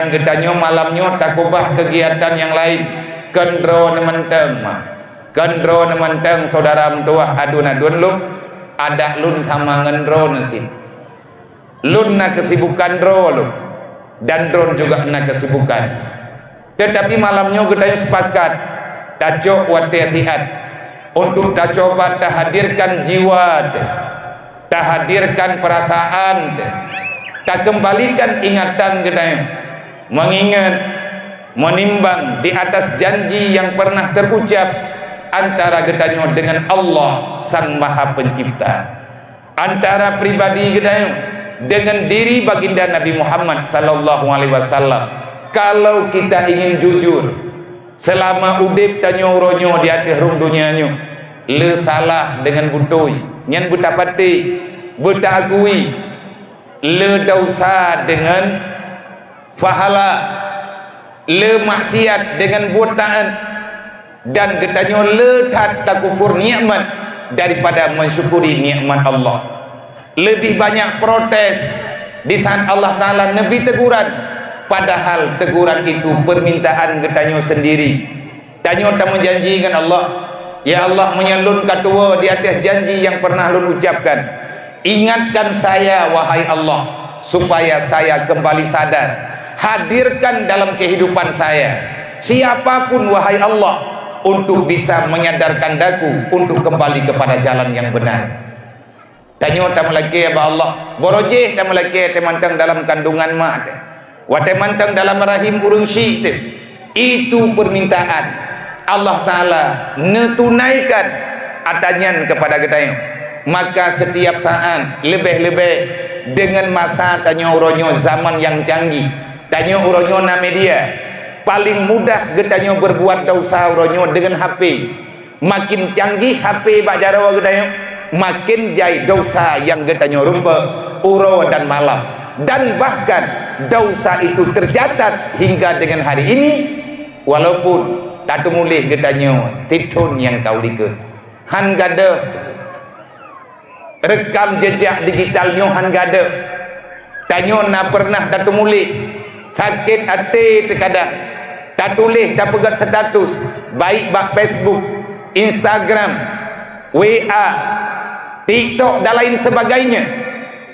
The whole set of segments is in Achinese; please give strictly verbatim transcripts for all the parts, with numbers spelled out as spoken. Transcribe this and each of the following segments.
Geutanyoe malam nyoe takubah keugiatan nyang laén. Kon droeneuh mantong, ma. Kon droeneuh mantong, syedara meutuwah, aduen-aduen lôn, adak lôn sama ngon droeneuh cit. Lôn na keusibukan droe lôn, dan droeneuh juga na keusibukan. Teutapi malam nyoe geutanyoe sepakat, tacok watée siat untuk tacuba tahadirkan jiwa teuh, tahadirkan peurasaan teuh, takeumbalikan ingatan geutanyoe, meungingat, meunimbang di atas janji nyang pernah teurucab antara geutanyoe deungon Allah Sang Maha Pencipta, antara pribadi geutanyoe deungon diri Baginda Nabi Muhammad sallallahu alaihi wasallam. Kalau kita ingin jujur, seulama udeb tanyoe uroe nyoe di ateueh rhueng donya nyoe, le salah deungon beutôi, nyan beutapatéh, beutaakui, le desya deungon pahala, le maksiat deungon buet taat, dan geutanyoe le that takufur nikmat daripada mensyukuri nikmat Allah. Leubeh banyak protes di saat Allah Taala neubri teguran, padahal teguran itu permintaan geutanyoe sendiri. Tanyoe tameujanji ngon Allah, "Ya Allah, meunyoe lôn ka tuwoe di ateueh janji nyang pernah lôn ucapkan, ingatkan saya, wahai Allah, supaya saya kembali sadar. Hadirkan dalam kehidupan saya siapapun, wahai Allah, untuk bisa menyadarkan daku untuk kembali kepada jalan yang benar." Tanyoe tameulakée bak Allah, barô jih tameulakée watée mantong dalam kandungan mak teuh, watée mantong dalam rahim ureuëng syik teuh. Itu permintaan Allah Taala neutunaikan atanyan kepada geutanyoe. Maka setiap saat, leubeh-leubeh deungon masa tanyoe uroe nyoe zaman nyang canggih, tanyoe uroe nyoe na media, paling mudah geutanyoe berbuat desya uroe nyoe deungon H P. Makin canggih H P bak jaroe geutanyoe, makin jai desya nyang geutanyoe rumpok uroe dan malam. Dan bahkan desya itu tercatat hingga dengan hari ini, walaupun tatumuléh geutanyoe tithon nyang ka u likot. Han gadôh. Rekam jejak digital nyoe han gadôh. Tanyoe na pernah tatumuléh, sakét até teukadang, tatuléh, tapeugét status, baik bak Facebook, Instagram, W A, TikTok, dan lain sebagainya,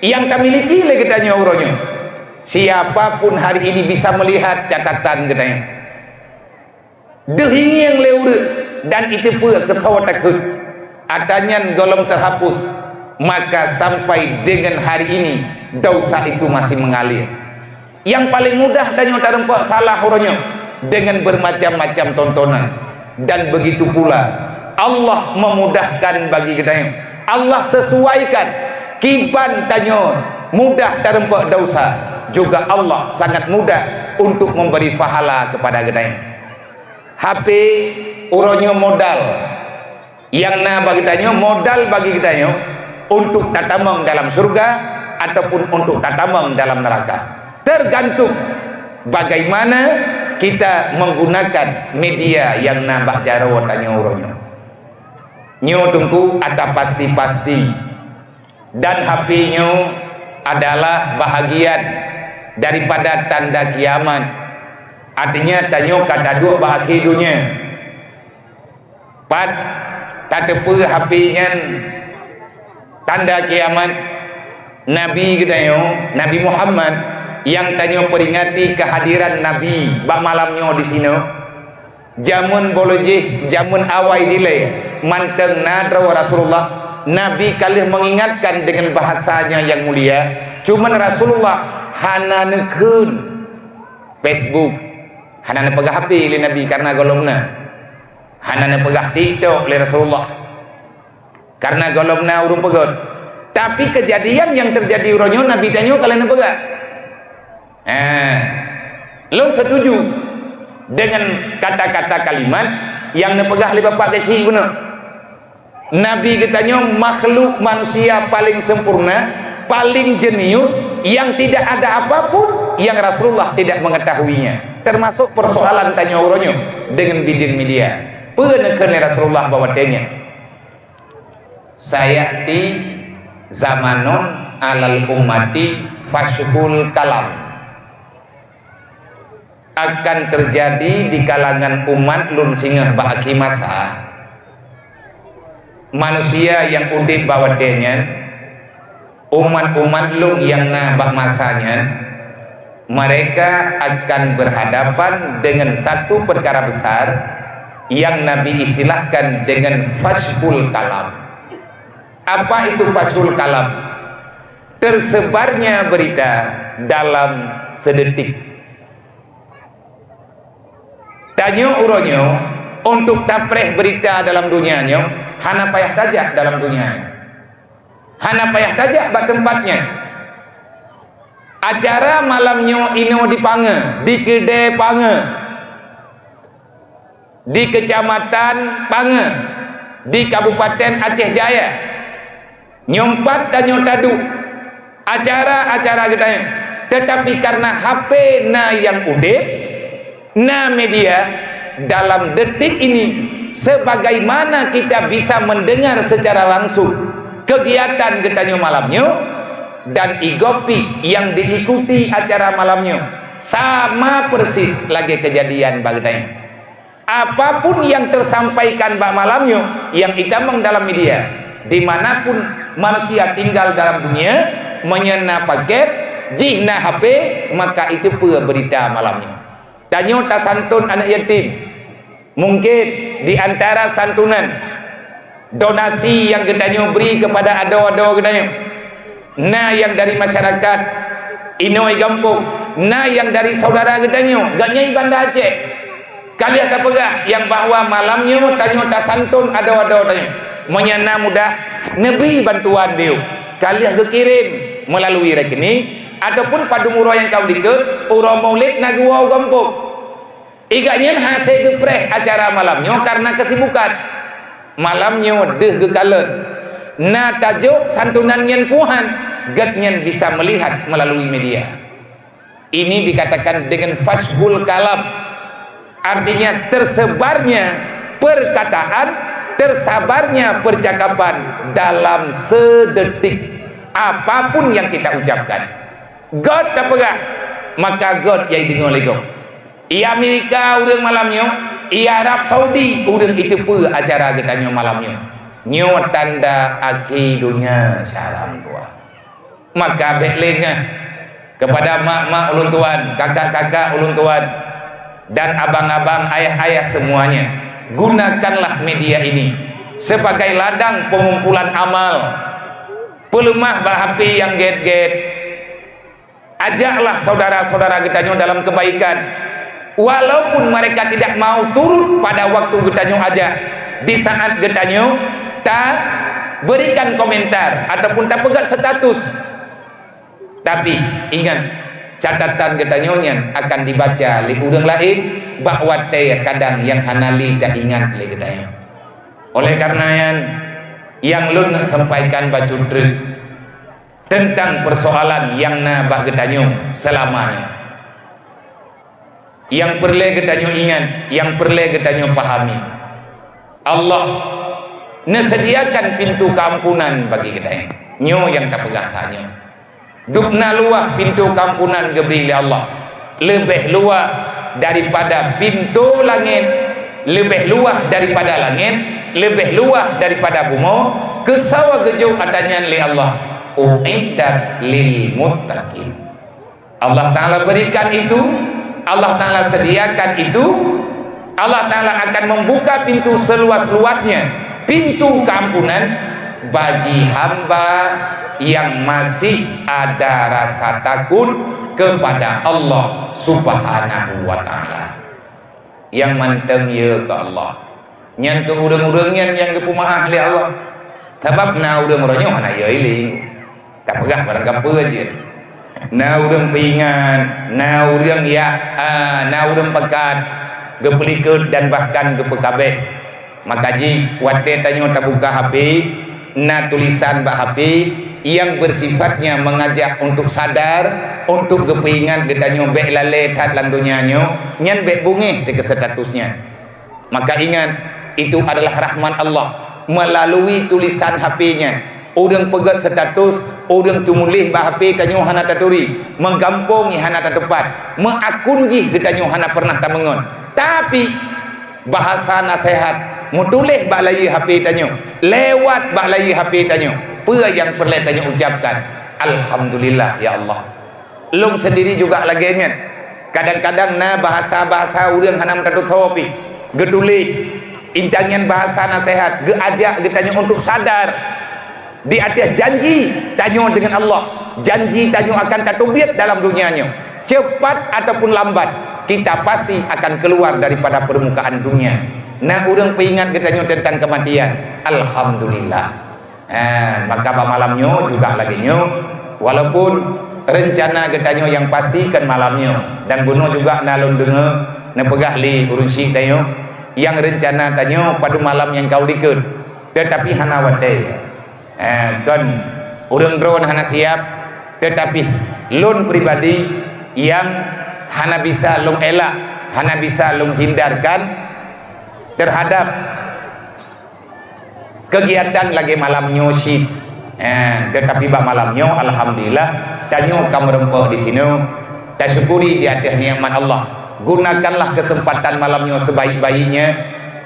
nyang tamiliki lé geutanyoe uroe nyoe. Siapa pun hari ini bisa melihat catatan geutanyoe. Deuh ingieng lé ureuëng dan iteupeue keu soe takheun. Atanyan gohlom teuhapus, maka sampai deungon hari ini desya itu masih mengalir. Nyang paleng mudah tanyoe tarumpok salah uroe nyoe deungon bermacam-macam tontonan. Dan begitu pula Allah memudahkan bagi geutanyoe. Allah sesuaikan kiban tanyoe mudah tarumpok desya, juga Allah sangat mudah untuk memberi pahala kepada geutanyoe. H P uroe nyoe modal nyang na bagi tanyoe, modal bagi geutanyoe untuk tatamong dalam syurga ataupun untuk tatamong dalam neuraka. Tergantung bagaimana kita menggunakan media nyang na bak jaroe tanyoe uroe nyoe. Nyoe teungku ata pasti-pasti. Dan H P nyoe adalah bahagian daripada tanda kiamat. Artinya, tanyoe ka taduek bak akhé donya. Pat tateupeue H P nyan tanda kiamat? Nabi geutanyoe, Nabi Muhammad, nyang tanyoe peringati kehadiran Nabi bak malam nyoe disinoe, Jameun bolojih, jameun awai dilée, mantong na droe Rasulullah, Nabi ka lheueh mengingatkan dengan bahasanya yang mulia. Cuman Rasulullah hana neukheun Facebook, hana neupeugah H P lé Nabi karena gohlom na. Hana neupeugah TikTok lé Rasulullah. Karena gohlom na ureuëng peugét. Tapi kejadian yang terjadi uroe nyoe Nabi tanyoe ka lheueh neupeugah. Eh, lôn setuju dengan kata-kata kalimat yang neupeugah lé Bapak Geuchik bunoe. Nabi geutanyoe makhluk manusia paling sempurna, paling jenius, yang tidak ada apapun yang Rasulullah tidak mengetahuinya. Termasuk persoalan tanyoe uroe nyoe dengan bidang media. Peue neukheun lé Rasulullah bak watée nyan? Sayati zamanun alal ummati fashhul kalam. akan teujadi di kalangan umat lôn singoh bak akhé masa, manusia nyang udeb bak watée nyan, umat-umat lôn nyang na bak masa nyan, mereka akan berhadapan dengan satu perkara besar yang Nabi istilahkan dengan fasyul kalam. Apa itu fasyul kalam? Tersebarnya berita dalam sedetik. Tanyoe uroe nyoe, untuk tapreh beurita dalam donya nyoe, hana payah tajak dalam donya nyoe. Hana payah tajak bak teumpat nyan. Acara malam nyoe inoe di Pange, di keudée Pange, di Keucamatan Pange, di Kabupaten Aceh Jaya. Nyoe pat tanyoe taduek acara-acara geutanyoe, teutapi kareuna H P na nyang udeb, na media, dalam detik ini, sebagaimana kita bisa mendengar secara langsung kegiatan geutanyoe malam nyoe, dan igopi nyang diikuti acara malam nyoe, sama persis lagée keujadian bak geutanyoe. Apapun nyang teusampaikan bak malam nyoe, nyang itamong dalam media, di mana pun manusia tinggal dalam dunia, meunyoe na pakét, jih na H P, maka iteupeue beurita malam nyoe. Tanyoe tasanton aneuk yatim. Mungken di antara santunan, donasi nyang geutanyoe bri keupada adoe-adoe geutanyoe, na nyang dari masyarakat inoe gampông, na nyang dari saudara geutanyoe, geuhnyan i Banda Aceh. Ka lheueh tapeugah nyang bahwa malam nyoe tanyoe tasanton adoe-adoe tanyoe. Meunyoe na mudah, neubri bantuan beuh. Ka lheueh geukirém meulalu rekening ataupun padum uroe nyang ka likot, uroe Maulid na geuwoe u gampông. I geuhnyan hase geupreh acara malam nyoe kareuna keusibukan. Malam nyoe deuh geukalon. Na tajok santunan nyan puhan, geuhnyan bisa meulihat meulalu media. Ini dikatakan dengan fasyul kalam. Artinya tersebarnya perkataan, tersabarnya percakapan dalam sedetik. Apapun yang kita ucapkan. Göt tapeugah, maka göt nyang ideungoe lé gob. I Amerika ureuëng malam nyoe, i Arab Saudi ureuëng iteupeue acara geutanyoe malam nyoe. Nyoe tanda akhé donya syedara meutuah. Maka bék lé ngeh keupada mak-mak ulôn tuan, kakak-kakak ulôn tuan, dan abang-abang, ayah-ayah semuanya, gunakanlah media ini sebagai ladang pengumpulan amal. Peuleumah bak H P nyang gét-gét. Ajaklah saudara-saudara geutanyoe dalam kebaikan. Walaupun mereka tidak mau turut pada waktu geutanyoe ajak, di saat geutanyoe taberikan komentar ataupun tapeugét status, tapi ingat, catatan geutanyoe nyan akan dibaca lé ureuëng laén bak watée kadang nyang hana lé taingat lé geutanyoe. Oleh karena nyan, nyang lôn sampaikan bacut treuk tentang persoalan nyang na bak geutanyoe seulama nyoe. Nyang peureulée geutanyoe ingat, nyang peureulée geutanyoe pahami, Allah neuseudiakan pintoe keuampunan bagi geutanyoe. Nyoe nyang tapeugah tanyoe. Dubna luwah pintoe keuampunan geubri lé Allah, leubeh luwah daripada pintoe langét, leubeh luwah daripada langét, leubeh luwah daripada bumoe, keusoe geujok atra nyan lé Allah, "U'iddat lil muttaqin." Allah Ta'ala berikan itu, Allah Ta'ala sediakan itu, Allah Ta'ala akan membuka pintu seluas-luasnya, pintu keampunan bagi hamba yang masih ada rasa takut kepada Allah Subhanahu wa Ta'ala. Nyang mantong yö keu Allah. Nyan keuh ureuëng-ureuëng nyan nyang geupeumeu'ah lé Allah. Sabab na ureuëng uroe nyoe hana yö iling. Tapeugah barang kapeue jeuet. Na ureuëng peuingat, na ureuëng ya, ah, na ureuëng pakat, geupeulikot dan bahkan geupeukabeh. Maka jih watée tanyoe tabuka H P, na tulisan bak H P nyang bersifatnya mengajak untuk sadar, untuk geupeuingat geutanyoe bék lalée that lam donya nyoe, nyan bék beungéh teuh keu status nyan. Maka ingat, itu adalah rahmat Allah melalui tulisan H P nyan. Ureuëng peugét status, ureuëng teumuléh bak H P tanyoe hana taturi, meugampông jih hana tatupat, meuakun jih geutanyoe hana pernah tameungon. Tapi, bahasa naseuhat meutuléh bak layée H P tanyoe, lewat bak layée H P tanyoe, peue nyang peureulée tanyoe ucapkan? Alhamdulillah, ya Allah. Lôn sendiri juga lagée nyan. Kadang-kadang na bahasa-bahasa ureuëng hana meutatusoe pih, geutuléh, intan nyan bahasa naseuhat, geuajak geutanyoe untuk sadar di ateueh janji tanyoe deungon Allah, janji tanyoe akan tateubiet dalam dunia nyoe. Cepat ataupun lambat, kita pasti akan keluar daripada permukaan dunia. Na ureuëng peuingat geutanyoe teuntang keumatian, alhamdulillah. Eh, maka bak malam nyoe juga lagée nyoe, walaupun reuncana geutanyoe nyang pasti kon malam nyoe, dan bunoe juga na lôn deungoe neupeugah lé ureuëng syiek tanyoe, nyang reuncana tanyoe padub malam nyang ka u likot, teutapi hana watée. Eh, kon ureuëng droen hana siap, teutapi lôn pribadi nyang hana bisa lôn elak, hana bisa lôn hindarkan terhadap kegiatan lagée malam nyoe cit. Eh, teutapi bak malam nyoe, alhamdulillah, tanyoe ka meureumpok di sinoe. Tasyukuri di ateueh nikmat Allah. Gunakanlah keuseumpatan malam nyoe seubaik-baiknya.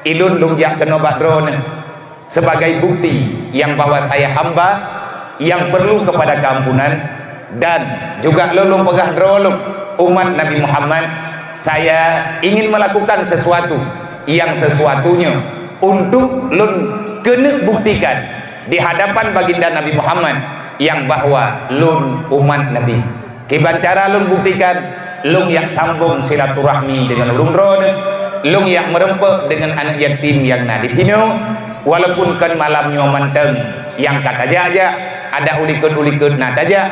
Ilôn lôn jak keunoe bak droeneuh sebagai bukti nyang bahwa saya hamba nyang perlu kepada keampunan, dan juga lôn lôn peugah droe lôn, umat Nabi Muhammad, saya ingin melakukan sesuatu nyang sesuatu nyoe untuk lôn keuneuk buktikan di hadapan baginda Nabi Muhammad nyang bahwa lôn umat Nabi. Kiban cara lôn buktikan, lôn jak sambong silaturahmi deungon ureuëng droeneuh, lôn jak meureumpok deungon aneuëk yatim nyang na di sinoe, walaupun kon malam nyoe mantong nyang ka tajak-jak, adak u likot-u likot na tajak.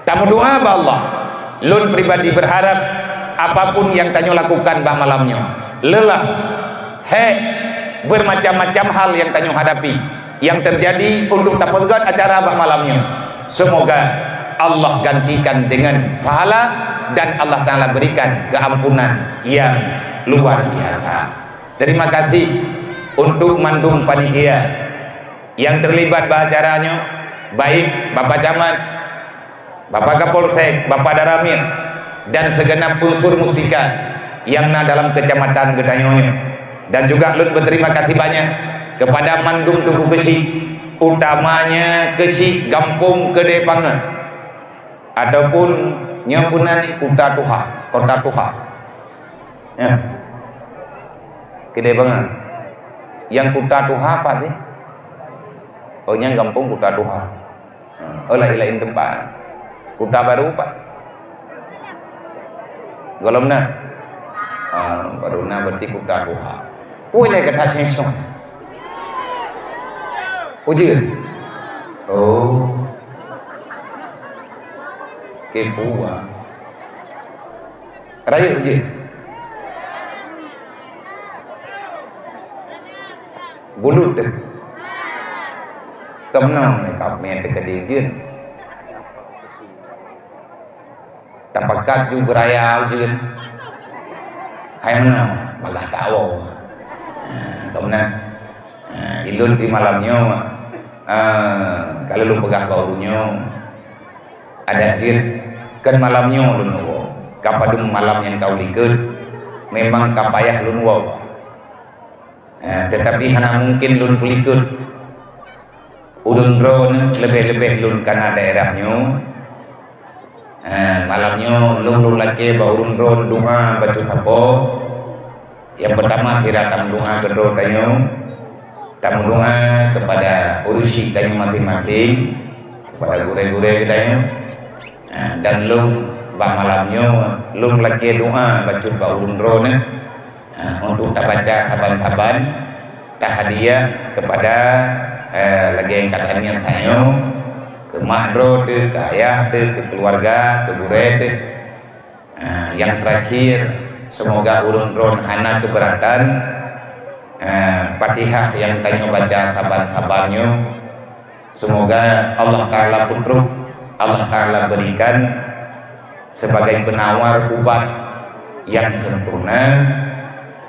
Tameudoa bak Allah. Lôn pribadi berharap, apapun nyang tanyoe lakukan bak malam nyoe, lelah, hék, bermacam-macam hal nyang tanyoe hadapi, nyang terjadi untuk tapeugét acara bak malam nyoe, semoga Allah gantikan dengan pahala dan Allah Taala berikan keampunan yang luar biasa. Terima kasih untuk mandum panitia yang terlibat bak acara nyoe, baik Bapak Camat, Bapak Kapolsek, Bapak Danramil, dan segenap unsur mustika nyang na dalam kecamatan geutanyoe nyoe. Dan juga lôn berterima kasih banyak kepada mandum tuku keuchik, utamanya keuchik Gampông Keudè Pangan, ataupun nyoe peunan Kuta Tuha, Kota Tuha. Ya. Keudè Pangan. Nyang Kuta Tuha pat sih? Oh, nyang gampông Kuta Tuha. Ha, oh, laén-laén teumpat. Kuta Baru pat? Gohlom na? Ah, baru na berarti Kuta Tuha. Ui, lé gata seng-seng. Ujeuen. Oh. Kepo ah. Rayeuk jih. Bulut deh. Keumeunang kami teukeudi jeuet. Tapakat ju beuraya ujeuen. Hai meunoe, bagah tawoe. Keumeunang. Ilôn di malam nyoe, ka lôn peugah bak ureuëng nyoe. Adak jeuet, kon malam nyoe lôn woe. Ka padum malam nyang ka u likot, memang ka payah lôn woe. Eh, teutapi hana mungken lôn peulikot. Ulôn droeneuh leubeh-leubeh lôn kana daerah nyoe. Eh, malam nyoe lôn, lôn lakée bak ureuëng droeneuh doa bacut sapo. Nyang peutama sira tameudoa keudroe tanyoe, tameudoa keupada ureuëng syiek tanyoe maséng-maséng, keupada gurée-gurée geutanyoe. Nah, dan lôn bak malam nyoe lôn lakée doa bacut bak ureuëng droeneuh, nah, untuk tabaca saban-saban, tahadiah keupada, eh, lagée nyang ka taniet tanyoe, keu mak droe teuh, keu ayah teuh, keu keuluwarga, keu gurée teuh. Ah, nyang terakhir, semoga ureuëng droeneuh hana keberatan, ah, Fatihah nyang tanyoe baca saban-saban nyoe. Semoga Allah Taala peutrok, Allah Taala berikan sebagai penawar ubat yang sempurna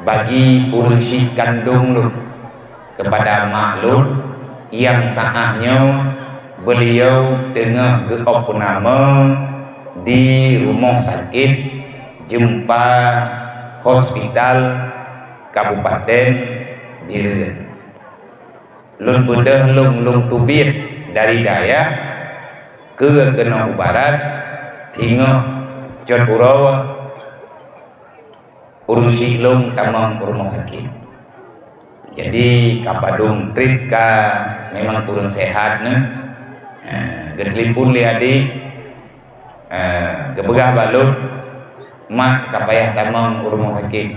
bagi ureuëng syiek kandong lôn, kepada mak lôn, Nyang saat nyoe beliau teungoh geuopname di Rumoh Sakit Jeumpa Hospital Kabupaten Bireuen. Lôn beudôh lôn, lôn teubiet dari dayah keu keunoe u barat, teungoh cot uroe ureuëng syiek lôn tamong u rumoh sakét. Jadi, ka padum trép ka memang kureueng sehat nyoe. Ha, geutelepon lé adék, ha, geupeugah bak lôn, "Mak ka payah tamong u rumoh sakét.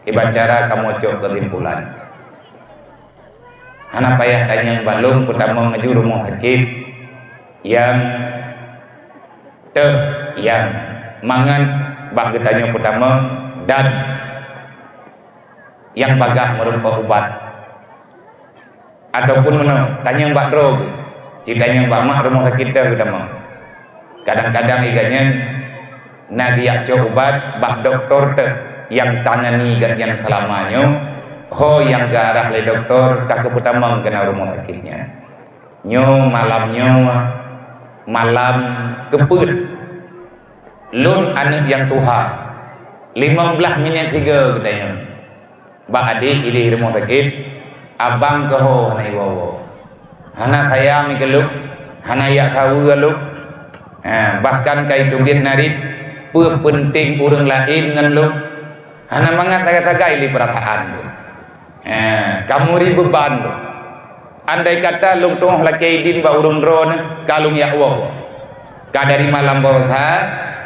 Kiban cara kamoe cok keusimpulan?" Hana payah tanyong bak lôn peutamong laju rumoh sakét nyang teuh nyang mangat bak geutanyoe peutamong dan nyang bagaih meureumpok ubat. Ataupun meunoe, tanyong bak droe geuh, ci tanyong bak mak rumoh sakét teuh geutamong. Kadang-kadang ié geuh nyan na geujak cok ubat bak dokto teuh nyang tangani geuh nyan seulama nyoe, ho nyang geuarah lé dokto ka geupeutamong keunan rumoh sakét nyan. Nyoe malam nyoe malam keupeuet. Lôn aneuk nyang tuha, limong blaih minyeuk tiga geutanyoe. Bak adék idéh rumoh sakét, abang keuh ho hana iwoe-woe. Hana sayang keu lôn, hana jak saweue lôn. Ha, bahkan ka iteubiet narit peue peunteng ureuëng laén ngon lôn. Hana mangat sagai-sagai lé peurasaan lôn. Ha, ka meuri beuban lôn. Andai kata lôn teungoh lakée idin bak ureuëng droeneuh, ka lôn jak woe. Ka dari malam baroesa,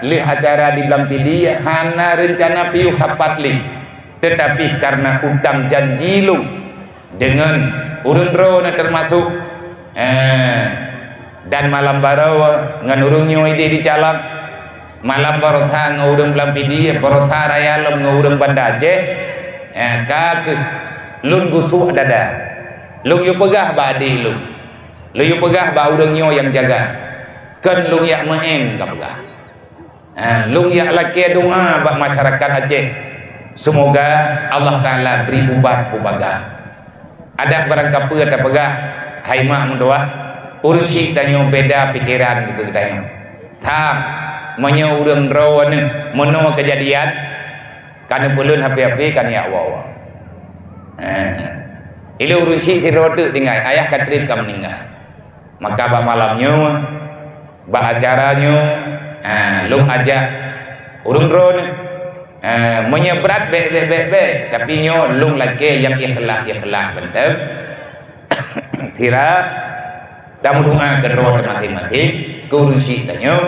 lheueh acara di Blang Pidie, hana reuncana piôh sapat lé. Teutapi kareuna utang janji lôn deungon ureuëng droeneuh teumasok, eh, dan malam baroe ngon ureuëng nyoe idéh di Calang, malam baroesa ngon ureuëng Blang Pidie, baroesa raya lom ngon ureuëng Banda Aceh, eh, ka keuh lôn geusuek dada. Lôn yue peugah bak adék lôn. Lôn yue peugah bak ureuëng nyoe nyang jaga, kon lôn jak meu'en ka peugah. Ha, lôn jak lakée doá bak masyarakat Aceh. Seumoga Allah Taala bri ubat bubagaih. Adak barangkapeue tapeugah, hai mak meutuwah, ureuëng syiek tanyoe beda pikeran keu geutanyoe. Tham, meunyoe ureuëng droeneuh meunoe keujadian, ka neupeulon hape-hape ka neujak woe-woe. Ha. Ilée ureuëng syiek sidroe teuk tinggai, ayah ka trép ka meuninggai. Maka bak malam nyoe, bak acara nyoe, ha, lôn ajak ureuëng droeneuh, ha, meunyoe brat bék, bék, bék, bék, tapi nyoe lôn lakée nyang ikhlas-ikhlas mantong. Sira tameudoá keudroe teumaséng-maséng, keu ureuëng syiek tanyoe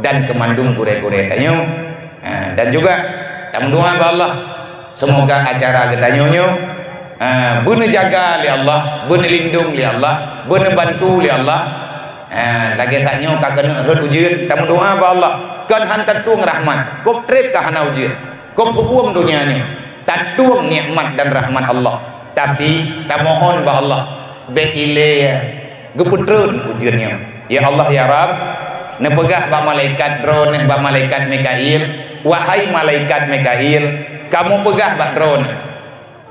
dan keu mandum gurée-gurée tanyoe. Ha, dan juga tameudoá bak Allah, seumoga acara geutanyoe nyoe, ha, beuneujaga lé Allah, beuneulindong lé Allah, beuneubantu lé Allah. Ha, lagée that nyoe ka keuneuk rhot ujeuen, tameudoá bak Allah, kon han tatueng rahmat, kôb trép ka hana ujeuen, kôb sukuem donya nyoe, tatueng nikmat dan rahmat Allah. Tapi tamohon bak Allah, bék ilée geupeutreun ujeuen nyoe. Ya Allah, ya Rabb, neupeugah bak malaikat droeneuh, bak malaikat Mikail, "Wahai malaikat Mikail, kamoe peugah bak droeneuh,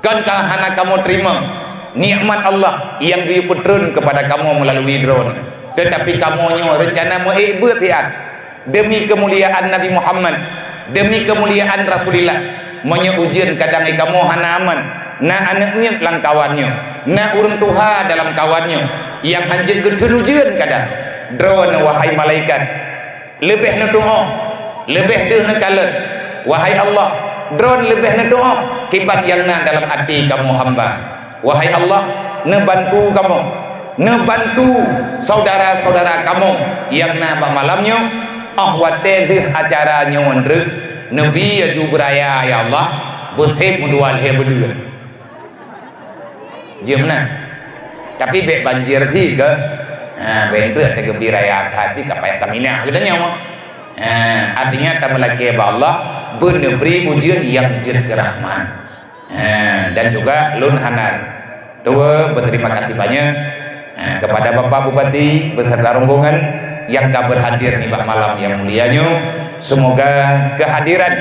kon ka hana kamoe teurimong nikmat Allah nyang geuyue peutreun keupada kamoe meulalui droeneuh, teutapi kamoe nyoe reuncana meuék beuet siat." Demi keumuliaan Nabi Muhammad, demi keumuliaan Rasulillah, meunyoe ujeuen kadang di kamoe hana aman, na aneuk miet lam kawan nyoe, na ureuëng tuha dalam kawan nyoe, nyang hanjeuet geutheun ujeuen kadang, droeneuh, wahai malaikat, leubeh neutuoh, leubeh deuh neukalon. Wahai Allah, droeneuh leubeh neutuoh kiban nyang na dalam até kamoe hamba. Wahai Allah, neubantu kamoe, neubantu syedara-syedara kamoe nyang na bak malam nyoe, óh watée lheueh acara nyoe treuk, neubi laju beuraya, ya Allah, beuseb meudua lhée beudeuen. Jeuem na. Tapi bék banjir hi keu, ha, bék treuk teugeubri raya that pih ka payah taminah geutanyoe. Ha, artinya tameulakée bak Allah, beuneubri ujeuen nyang jeuet keu rahmat. Ha, dan juga lôn hana tuwoe beuterima kasih banyak, ha, kepada Bapak Bupati beserta rombongan yang ka berhadir nibak malam yang mulia nyoe. Semoga kehadiran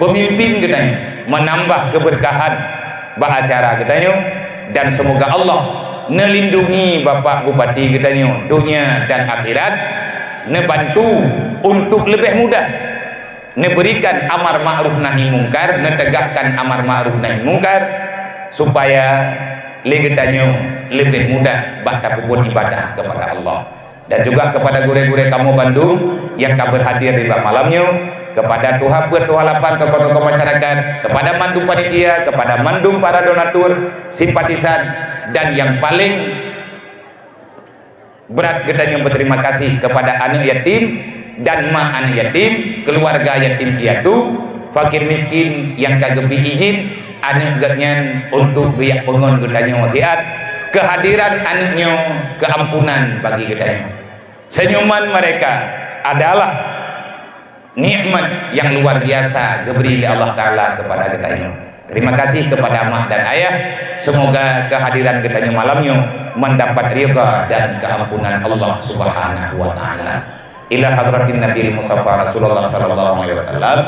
pemimpin geutanyoe menambah keberkahan bak acara geutanyoe, dan semoga Allah Neulindungi Bapak Bupati geutanyoe donya dan akhirat, neubantu untuk leubeh mudah neuberikan amar ma'ruf nahi mungkar, neutegakkan amar ma'ruf nahi mungkar, supaya lé geutanyoe leubeh mudah bak tapeubuet ibadah kepada Allah. Dan juga kepada gurée-gurée kamoe bandum nyang ka berhadir di bak malam nyoe, kepada tuha peuet, tuha lapan, tokoh-tokoh masyarakat, kepada mandum panitia, kepada mandum para donatur, simpatisan, dan yang paling berat geutanyoe berterima kasih kepada aneuk yatim dan ma aneuk yatim, keluarga yatim piatu, fakir miskin nyang ka geubri izin aneuk geuhnyan untuk geujak peungon geutanyoe siat. Kehadiran aneuk nyoe keuampunan bagi geutanyoe. Senyuman mereka adalah nikmat yang luar biasa geubri lé Allah Taala kepada geutanyoe. Terima kasih kepada mak dan ayah. Semoga kehadiran geutanyoe malam nyoe mendapat ridha dan keampunan Allah Subhanahu wa Taala. Ila hadratin Nabi Mustafa Rasulullah sallallahu alaihi wasallam,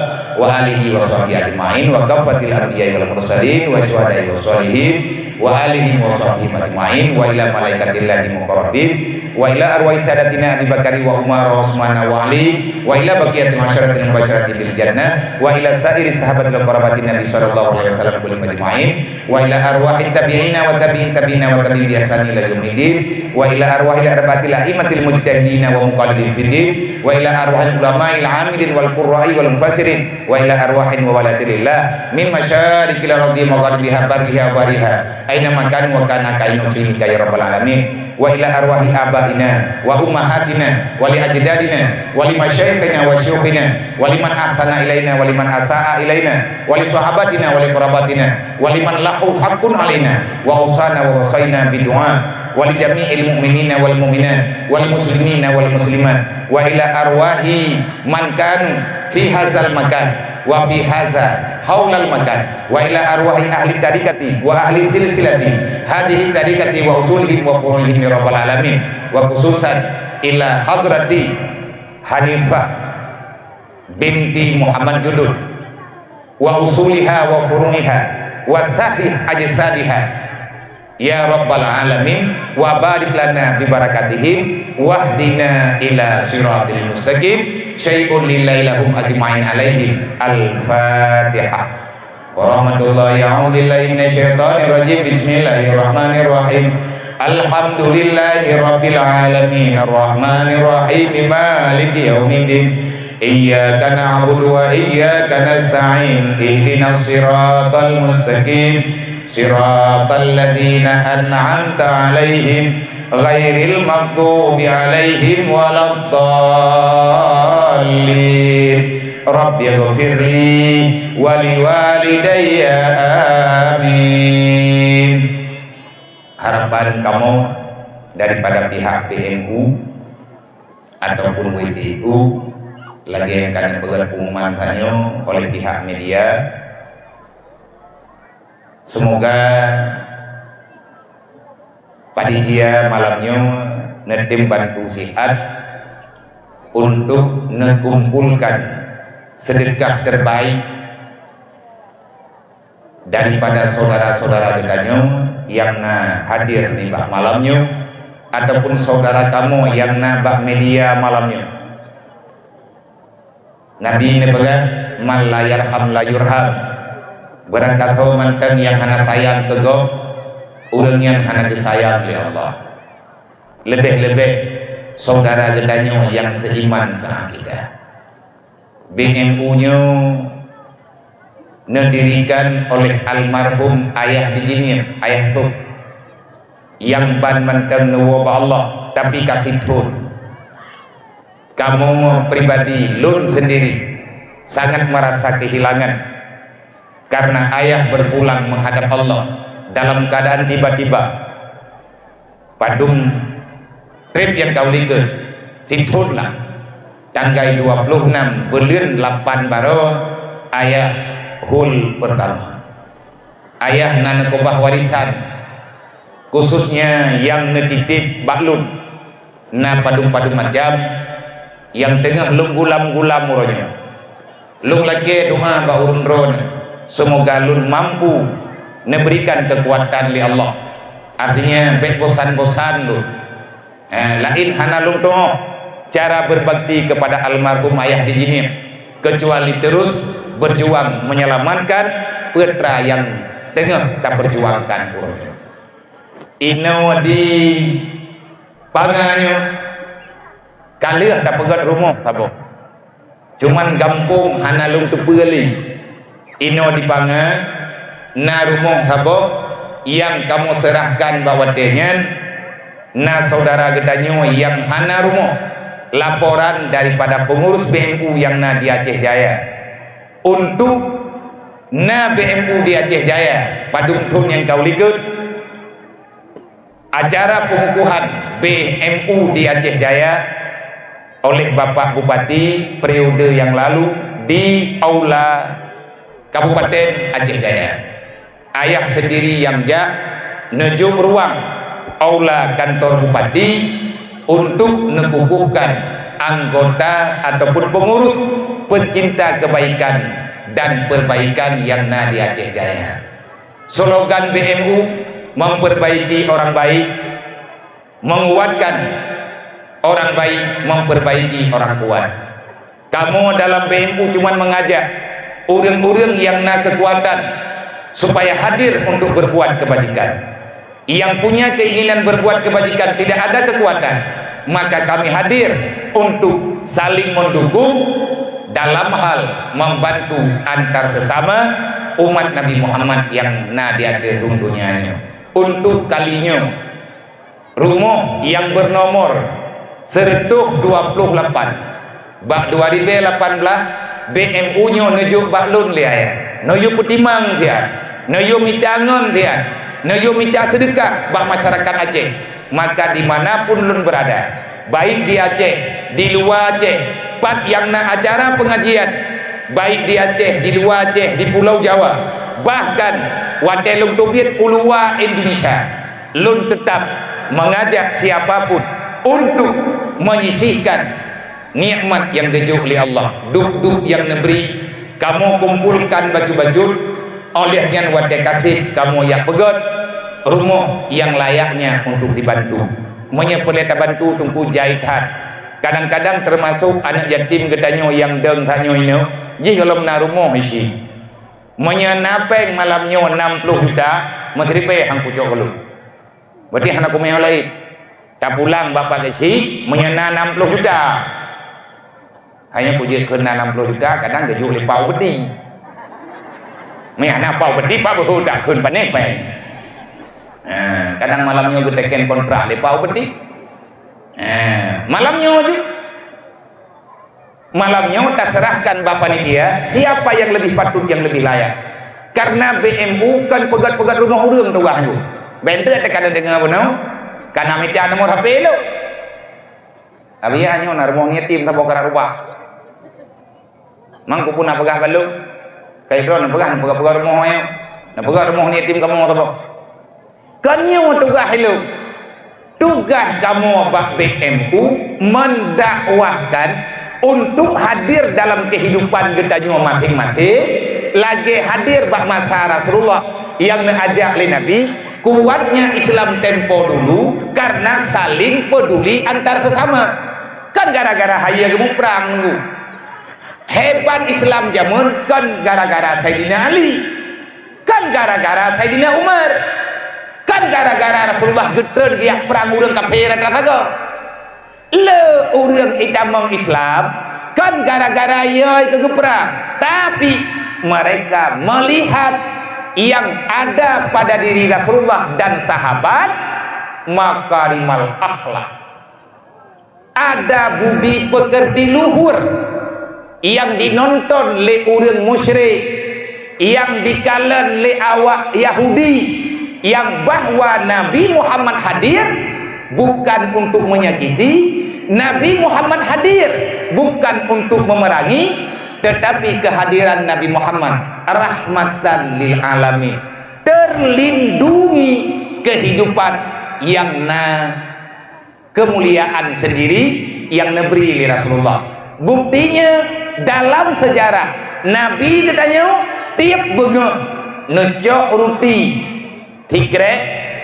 wa alihi wa sahbihi ajma'in, wa kaffatil anbiya wal mursalin, wa syuhada'i wa shalihin, wa alihi wa sahbihi ajma'in, wa ila malaikatillahi muqarrabin, wa ila arwahi sadatina Abi Bakari wa Umar wa Usmana wa Ali, wa ila baqiyatil asyaratil mubasyarati bil jannah, wa ila sairi sahabatil qarabatin Nabi sallallahu alaihi wasallam kullihim ajma'in, wa ila arwahi tabi'ina wa tabi'in tabi'ina wa tabi'in bi ihsan ila yaumiddin, wa ila arwahil arba'atil a'immatil mujtahidina wa muqallidin fiddin, wa ila arwahil ulama'il amilin wal qurra'i wal mufassirin, wa ila arwahin wa walatilillah min masyariqil ardi magharibiha barriha wa bahriha, aina ma kanu wa kana kainu fi ya rabbal alamin. Wa ila arwahi abaina wa ummahatina wa li ajdadina wa li masyaikhina wa syuyukhina wa liman ahsana ilaina wa liman asa'a ilaina wa li sahabatina wa li qarabatina wa liman lahu haqqun alaina wa ausana wa wasaina bidu'a wa li jami'il mu'minina wal mu'minat wal muslimina wal muslimat wa ila arwahi man kanu fi hadzal makan wa fi hadza haulal makan wa ila arwahi ahli tarikati wa ahli silsilati hadhihi tarikati wa usulihim wa furu'ihim ya rabbal alamin, wa khususan ila hadrati Hanifah binti Muhammad Judud wa usuliha wa furu'iha wa sahih ajsadiha ya rabbal alamin, wa barik lana bi barakatihim wahdina ila siratil mustaqim. Syai'un lillahi lahum ajma'in alaihim. Al-Fatihah. Warahmatullahi, a'udzubillahi minasyaitonirrajim. Bismillahirrahmanirrahim. Alhamdulillahi rabbil alamin. Arrahmanirrahim. Maliki yaumiddin. Iyyaka na'budu wa iyyaka nasta'in. Ihdinas siratal mustaqim. Siratal ladzina an'amta 'alaihim ghairil maghdubi 'alaihim waladdallin. Rabbighfirli wa liwalidayya. Amin. Harapan kamoe daripada pihak P M U ataupun W T U, lagée nyang ka neupeugah pengumuman tanyoe oleh pihak media, semoga panitia malam nyoe neutem bantu siat untuk neukumpulkan sedekah terbaik daripada saudara-saudara geutanyoe nyang na hadir nibak malam nyoe, ataupun saudara kamoe nyang na bak media malam nyoe. Nabi neupeugah, "Man la yarham la yurham." Barangkasoe mantong nyang hana sayang keu gob, ureuëng nyan hana geusayang lé Allah. Leubeh-leubeh saudara geutanyoe nyang seiman saakidah. B M U nyoe neudirikan oleh almarhum Ayah Bijiniet, Ayah Top, nyang ban mantong neuwoe bak Allah, tapi ka sithon. Kamoe pribadi, lôn sendiri, sangat merasa kehilangan karena ayah berpulang menghadap Allah dalam keadaan tiba-tiba. Padum treb nyang ka ulikot, sithon lah. Tanggai dua puluh enam buleuen lapan baroe ayah hol pertama. Ayah na neukeubah warisan, khususnya nyang neutitip bak lôn. Na padum-padum macam nyang teungoh lôn gulam-gulam uroe nyoe. Lôn lakée doá bak ureuëng droeneueh, seumoga lôn mampu neuberikan keukuatan lé Allah. Artinya, bék bosan-bosan lôn. Eh, laén hana lôn tuoh cara berbakti kepada almarhum ayah di jinéh, kecuali terus berjuang menyelamatkan peue nyang teungoh taperjuangkan uroe nyoe. Inoe di Panga nyoe ka lheueh tapeugöt rumoh saboh. Cuman gampông hana lôn teupeue lé. Inoe di Panga na rumoh saboh nyang kamoe seurahkan bak watée nyan, na syedara geutanyoe nyang hana rumoh. Laporan daripada pengurus B M U nyang na di Aceh Jaya. Untuk na B M U di Aceh Jaya, padum thon nyang ka u likot, acara pengukuhan B M U di Aceh Jaya oleh Bapak Bupati periode nyang lalu di Aula Kabupaten Aceh Jaya. Ayah sendiri nyang jak neujok ruang aula kantor bupati untuk neukukuhkan anggota ataupun pengurus pencinta kebaikan dan perbaikan nyang na di Aceh Jaya. Slogan B M U, "Memperbaiki orang baik, menguatkan orang baik, memperbaiki orang kuat." Kamoe dalam B M U cuman mengajak ureuëng-ureuëng nyang na kekuatan supaya hadir untuk berbuat kebajikan. Yang punya keinginan berbuat kebajikan tidak ada kekuatan, maka kami hadir untuk saling mendukung dalam hal membantu antar sesama umat Nabi Muhammad nyang na di ateueh rhueng donya nyoe. Untuk kali nyoe, rumoh nyang bernomor seratus dua puluh lapan, bak dua ribu lapan belas, B M U nyoe neujok bak lôn lé ayah. Neuyue peutimang siat, neuyue mita ngon siat, neuyue mita seudeukah bak masyarakat Aceh. Maka di mana pun lôn berada, baik di Aceh, di luwa Aceh, pat nyang na acara pengajian, baik di Aceh, di luwa Aceh, di Pulau Jawa, bahkan watée lôn teubiet u luwa Indonesia, lôn teutap mengajak siapa pun untuk menyisihkan nikmat nyang geujok lé Allah. Dup-dup nyang neubri, kamoe kumpolkan bacut-bacut, óh lheueh nyan watée ka sép kamoe jak peugöt rumoh nyang layaknya untuk dibantu. Meunyoe peureulée tabantu, Teungku, jai that. Kadang-kadang teumasok aneuëk yatim geutanyoe nyang dong tanyoe inoe, jih gohlom na rumoh isi. Meunyoe na péng malam nyoe nam ploh juta, meusiribée han kucok keu lôn. Berarti hana kumeung laén. Tapulang bapak geuchik, meunyoe na nam ploh juta. Hanya kujeuet kheun na nam ploh juta, kadang geujok lé pau peuti. Meunyoe hana pau peuti, pak beuhô takheun pané péng. Ha, kadang malam nyoe geuteken kontrak lé pau peuti. Ha, malam nyoe ju. Malam nyoe taserahkan bak panitia, siapa yang lebih patut, yang lebih layak. Karena B M U kon peugöt-peugöt rumoh ureuëng tugaih nyoe. Bèk teuk teuka deungoe bunoe, kana mita nomor H P lôn. Abi nyoe na rumoh yatim saboh kara rubah. Mang kupeue na peugah bak lôn. Kai droe na peugah, na peugah-peugah rumoh nyoe. Na peugah rumoh yatim kamoe saboh. Kon nyoe tugaih lôn. Tugaih kamoe bak B M U mendakwahkan untuk hadir dalam kehidupan geutanyoe maséng-maséng, lagée hadir bak masa Rasulullah nyang neuajak lé Nabi, kuatnya Islam tempo dulu karena saling peduli antar sesama. Kan gara-gara hayeue geumuprang nunggu. Hebat Islam jameun kan gara-gara Saidina Ali. Kan gara-gara Saidina Umar. Kan gara-gara Rasulullah geutreun geujak prang ureuëng kafé rata sagoe. Le ureuëng itamong Islam, kan gara-gara yai keu geuprang. Tapi, mereka melihat yang ada pada diri Rasulullah dan sahabat, makarimal akhlak. Ada budi pekerti luhur nyang jinonton lé ureuëng musyrik, nyang jikalon lé awak Yahudi, nyang bahwa Nabi Muhammad hadir bukan untuk menyakiti, Nabi Muhammad hadir bukan untuk memerangi, tetapi kehadiran Nabi Muhammad rahmatan lil alamin, terlindungi kehidupan nyang na keumuliaan sendiri nyang neubri lé Rasulullah. Buktinya, dalam sejarah, Nabi geutanyoe tieb beungoh neucok ruti sikrek,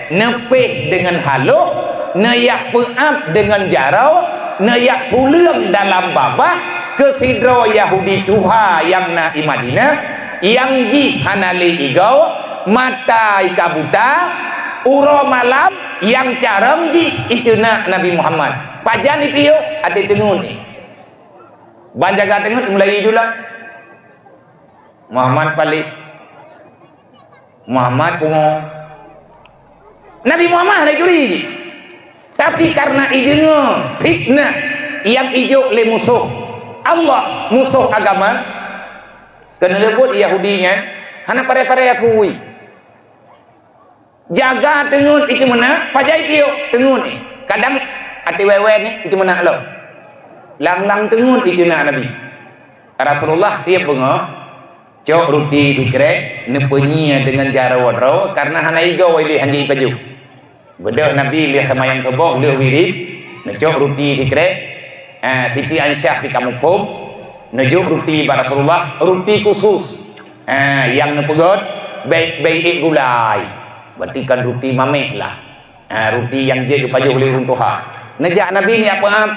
Neupéh deungon halôh, neuyak peuab deungon jaroe, neuyak tuleueng dalam babah keu sidroe Yahudi tuha nyang na i Madinah, nyang jih hana lé igoe, mata i ka buta, uroe malam nyang carông jih iteunak Nabi Muhammad. Pajan ipiôh? Até teungeut. Ban jaga teungeut mulai jula. Muhammad paléh. Muhammad pungo. Nabi Muhammad hana curi. Tapi karena ideungoe fitnah nyang ijok lé musoh Allah, musoh agama, keuneuleubuet Yahudi nyan hana paré-paré atui. Jaga teungeut itu meunak, pajan ipiôh teungeut. Kadang até wèe-wèe ni itu meunak lom. Lang-lang teungeut itu na Nabi. Rasulullah tiep beungoh, cok ruti sikrek, neupeunyié deungon jaroe droe, karena hana igoe lé hanjeuet ipajoh. Beudôh Nabi lheueh seumayang suboh, lheueh wirid, neucok ruti sikrek, eh, Siti Aisyah pih ka muphom, neujok ruti bak Rasulullah, ruti khusus, eh, nyang neupeugöt, bèk, bèk ék gulai. Berarti kan ruti maméh lah. Eh, ruti nyang jeuet geupajoh lé ureueng tuha. Neujak Nabi neujak peuab.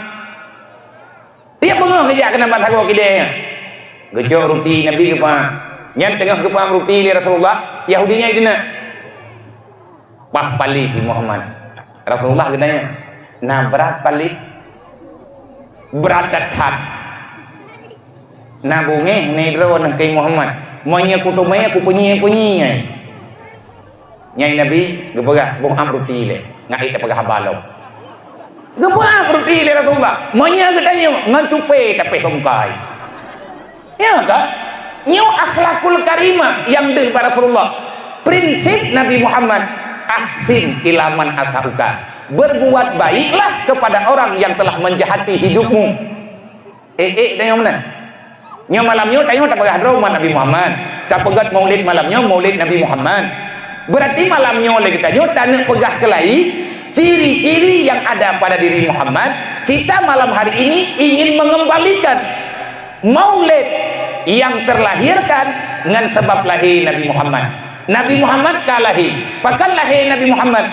Tiep beungoh geujak keunan bak sagoe keudè nyan. Geucok ruti Nabi geupeuab. Nyan teungoh geupeuab ruti lé Rasulullah, Yahudi nyan ideunak. Bah paléh Muhammad. Rasulullah geutanyong, "Na brat paléh?" Brat that-that. "Na beungéh nidroe nangkeuh Muhammad. Meunyoe kuteumé kupeunyié-peunyié." Nyan Nabi geupeugah, "Boh am ruti lé, ngat ék tapeugah haba lom." Geupeugah ruti lé Rasulullah. Meunyoe geutanyoe ngon cupé tapéh bak muka. Ya kan? Nyoe akhlakul karimah nyang deuh bak Rasulullah. Prinsip Nabi Muhammad, "Ahsin ila man asa'uka." Berbuat baiklah kepada orang yang telah menjahati hidupmu. Ék-ék tanyoe meunan. Nyoe malam nyoe tanyoe tapeugah droe umat Nabi Muhammad. Tapeugöt maulid malam nyoe, maulid Nabi Muhammad. Berarti malam nyoe lé geutanyoe taneuk peugah keulai ciri-ciri yang ada pada diri Muhammad. Kita malam hari ini ingin mengembalikan maulid yang terlahirkan ngon sabab lahé Nabi Muhammad. Nabi Muhammad ka lahé. Pakon lahé Nabi Muhammad?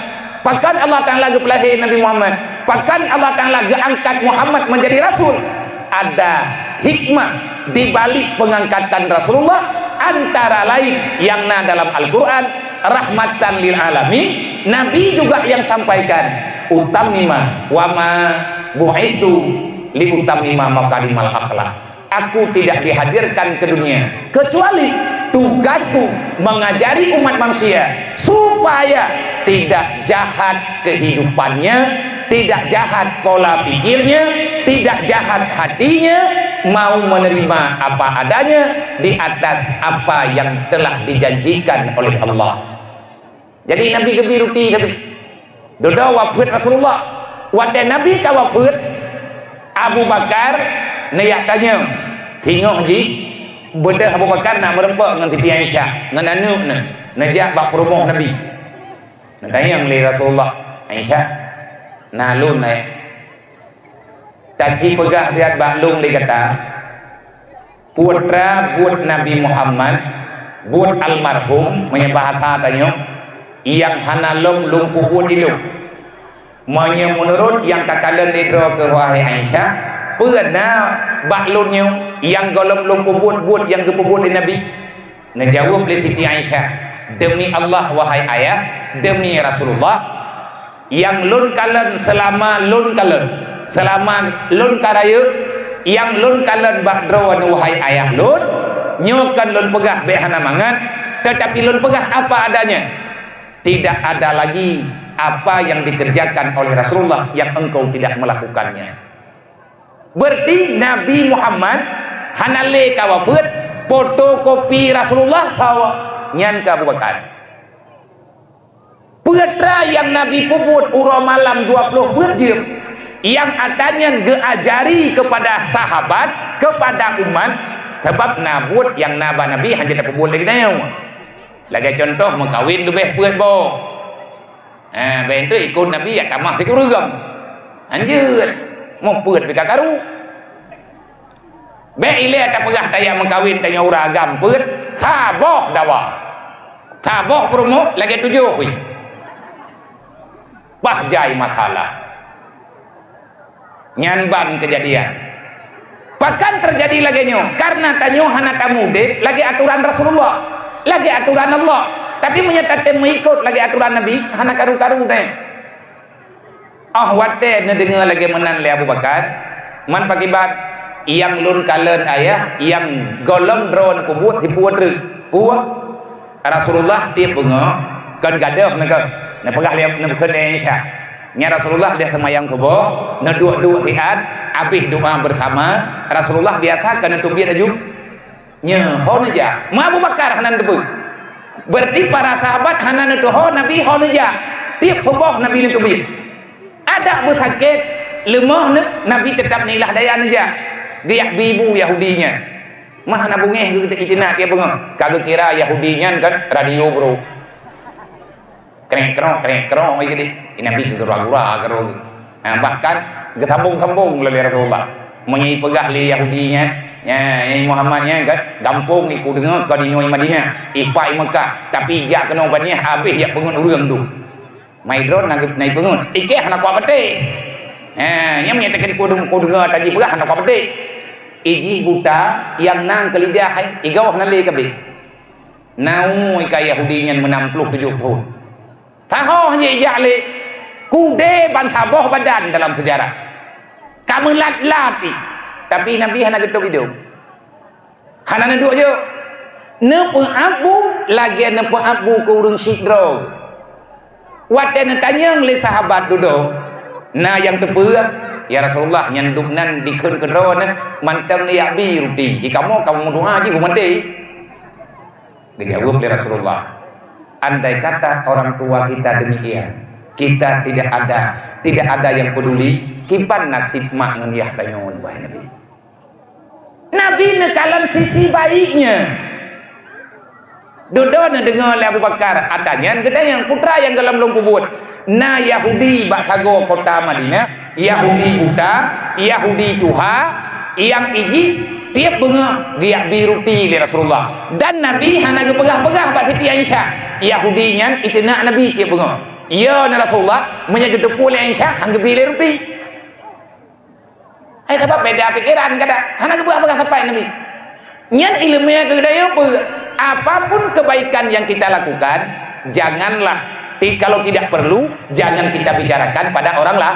Pakon Allah Taala geupeulahé Nabi Muhammad? Pakon Allah Taala geuangkat Muhammad menjadi rasul? Ada hikmah di balik pengangkatan Rasulullah, antara lain yang na dalam Al-Quran, rahmatan lil alamin. Nabi juga yang sampaikan, "Utammima wa ma bu'istu li utammima makarimal akhlak." Aku tidak dihadirkan ke dunia kecuali tugasku mengajari umat manusia supaya tidak jahat kehidupannya, tidak jahat pola pikirnya, tidak jahat hatinya, mau menerima apa adanya di atas apa yang telah dijanjikan oleh Allah. Jadi Nabi geubi ruti tapi. Dudoe wafeuet Rasulullah. Watée Nabi ka wafeuet, Abu Bakar neujak tanyong. Singoh jih beudôh Abu Bakar na meurumpok ngon Siti Aisyah, ngon aneuk neuh, neujak bak peurumoh Nabi. Neutanyong lé Rasulullah, "Aisyah, na lôn, eh? Taci peugah riat bak lôn lé gata, putra buet Nabi Muhammad, buet almarhum, meunyoe bahasa tanyoe, nyang hana lom lôn peubuet ilôn. Meunyoe meunurot nyang ka kalon lé droe keuh, wahai Aisyah, peue na bak lôn nyoe nyang gohlom lôn peubuet buet nyang geupeubuet lé Nabi?" Neujaweueb lé Siti Aisyah, "Demi Allah, wahai ayah, demi Rasulullah, nyang lôn kalon seulama lôn kalon, seulama lôn ka rayeuk, nyang lôn kalon bak droeneuh, wahai ayah lôn, nyoe kon lôn peugah bék hana mangat, teutapi lôn peugah apa adanya. Tidak ada lagi apa yang dikerjakan oleh Rasulullah yang engkau tidak melakukannya." Berarti Nabi Muhammad hana lé ka wafeuet, fotokopi Rasulullah sawa nyan keu Abu Bakar. Peue teuma nyang Nabi peubuet uroe malam dua ploh beuet jeuem, nyang atra nyan geuajari keupada sahabat, keupada umat, sabab na buet nyang na bak Nabi hana tapeubuet lé geutanyoe. Lagée cuntoh meukawen leubeh peuet boh. Ha, bék teuk ikot Nabi jak tamah sikureueng. Hanjeuet. Meupeuet pih ka karu. Bék ilée tapeugah tajak meukawen tanyoe ureueng agam peuet, saboh dawa. Saboh peurumoh lagée tujoh pih. Ah, jai masalah. Nyan ban keujadian. Pakon teujadi lagée nyoe? Karena tanyoe hana tamudet lagée atoran Rasulullah. Lagée atoran Allah. Tapi meunyoe tatem meuikot lagée atoran Nabi, hana karu-karu deh. Ah, watée neudeungoe lagée meunan lé Abu Bakar, man pakiban, nyang lôn kalon ayah, nyang gohlom droe neupeubuet, hipuet reuek. Puet. Rasulullah tieb beungoh, kon gadôh neukeu, neupeugah lé, neukeu lé Aisyah. Nyan Rasulullah deh seumayang suboh, neuduek-duek siat, abéh doa bersama, Rasulullah biasa ka neuteubiet laju. Nyoe, ho neujak. Ma Abu Bakar hana neuteupeue. Berarti para sahabat hana neuteuho Nabi ho neujak. Tieb suboh Nabi neuteubiet. Adak beusakét, leumoh ne-, Nabi teutab neuilah daya neujak. Geujak bi bu Yahudi nyan. Mah hana beungéh geuteuk iceuna tieb beungoh. Ka geukira Yahudi nyan kan radio bro. Krek-krok, krek-krok, ai geudeh. Di Nabi geugura-gura keudroe. Ha, bahkan geusambong-sambong lé Rasulullah. Meunyoe ipeugah lé Yahudi nyan, nyan, nyan Muhammad nyan kan, gampông iku deungoe kon inoe Madinah, ipak i Mekah, tapi ijak keunoe Madinah habéh jak peungeut ureuëng tu. Mai droe na, na ipeungeut. Ikeh hana kuat beuteh. Ha, nyan meunyoe teuka iku deungoe, ku deungoe taji peugah hana kuat beuteh. Ijih buta, nyang na keu lidah hai, igoh na lé kabeh. Na umu ika Yahudi nyan meunam ploh tujoh thon. Tahoh jih jak lé. Kudé ban saboh badan dalam sejarah. Ka meulat-lat ih. Tapi Nabi hana geutôb idong. Hana neuduek jok. Neupeuabu lagée neupeuabu keu ureuëng sidroe. Watée neutanyong lé sahabat dudoe, na nyang teupeue, "Ya Rasulullah, nyan duek nan dikheun keudroe na, mantong neujak bi ruti. Di kamoe, kamoe meudoa jih beumaté." Dijaweueb lé Rasulullah, "Andai kata orang tua kita demikian, kita tidak ada, tidak ada yang peduli, kiban nasib mak ngon yah tanyoe, wahai Nabi?" Nabi neukalon sisi baiknya. Dudoe neudeungoe lé Abu Bakar, "Ata nyan geutanyoe putra nyang gohlom lôn peubuet." Na Yahudi bak sagoe kota Madinah, Yahudi buta, Yahudi tuha, nyang ijih tieb beungoh geujak bi ruti lé Rasulullah. Dan Nabi hana geupeugah-peugah bak Siti Aisyah, Yahudi nyan iteunak Nabi tieb beungoh. "Yo, na Rasulullah," meunyoe geuteupeue lé Aisyah, han geubi lé ruti. Hai, sabab beda pikiran kadang. Hana geupeugah-peugah sapai Nabi. Nyan ileumèe keu geutanyoe peue? Apapun kebaikan yang kita lakukan, janganlah, ti-, kalau tidak perlu, jangan kita bicarakan pada orang lah.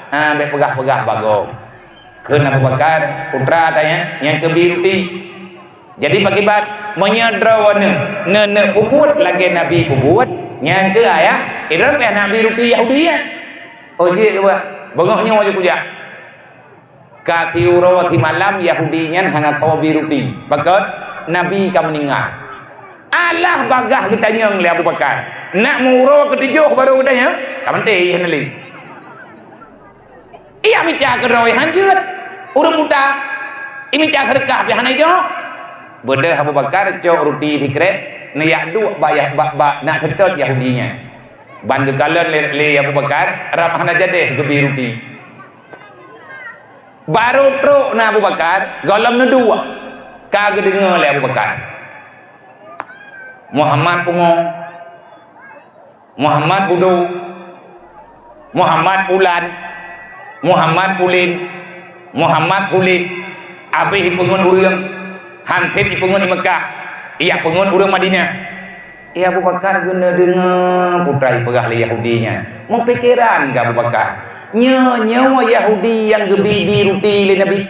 Ha, bèk peugah-peugah bagoe. Kheun Abu Bakar, putra tanya, nyang keu bi ruti. Jadi, pakiban, meunyoe droeneuh neuneuk peubuet lagèe Nabi peubuet, nyan keuh ayah, idroe pih hana bi ruti Yahudi nyan. Oh, jeuet, beungoh nyoe jeuet kujak. Ka siuroe simalam Yahudi nyan hana tho bi ruti. Pakon? Nabi ka meuninggai. Alah bagah geutanyong lé Abu Bakar. Nak meuuroe keutujoh barô geutanyong? Ka meuntèe hana lé. Ijak mita keudroe han jeuet. Ureueng buta. Imita seudeukah pih hana ijok. Beudôh Abu Bakar cok ruti sikrek, neujak duek bak Yah-, bak, bak nak seutôt Yahudi nyan. Ban geukalon lé, lé Abu Bakar, rab hana jadèh geubi ruti. Barô trok na Abu Bakar, gohlom neuduek. Ka geudeungoe lé Abu Bakar. Muhammad pungo, Muhammad budo, Muhammad ulan, Muhammad ulin, Muhammad sulit, abéh ipeungon ureueng, han sép ipeungon di Meukah, ijak peungon ureueng Madinah. Abu Bakar geuneudeungoe putra ipeugah lé Yahudi nyan. Meupikeran keu Abu Bakar, nyoe, nyoe Yahudi nyang geubi-bi ruti lé Nabi.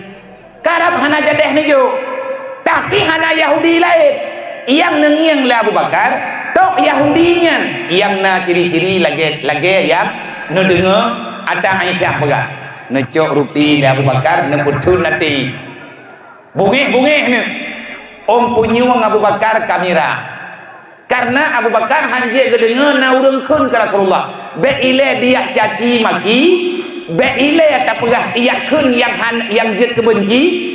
Karab hana jadèh neujok. Tapi hana Yahudi laén. Nyang neungieng lé Abu Bakar, tok Yahudi nyan nyang na ciri-ciri lagèe, lagèe nyang neudeungoe ata Aisyah peugah. Neucok ruti lé Abu Bakar, neupeutheun até. Bungéh-bungéh nyoe. Ôn punyueng Abu Bakar ka mirah. Karena Abu Bakar han jeuet geudeungoe na ureueng kheun keu Rasulullah, "Bèk ilèe dijak caci maki, bèk ilèe tapeugah ijak kheun nyang han, nyang jeuet keubeunci."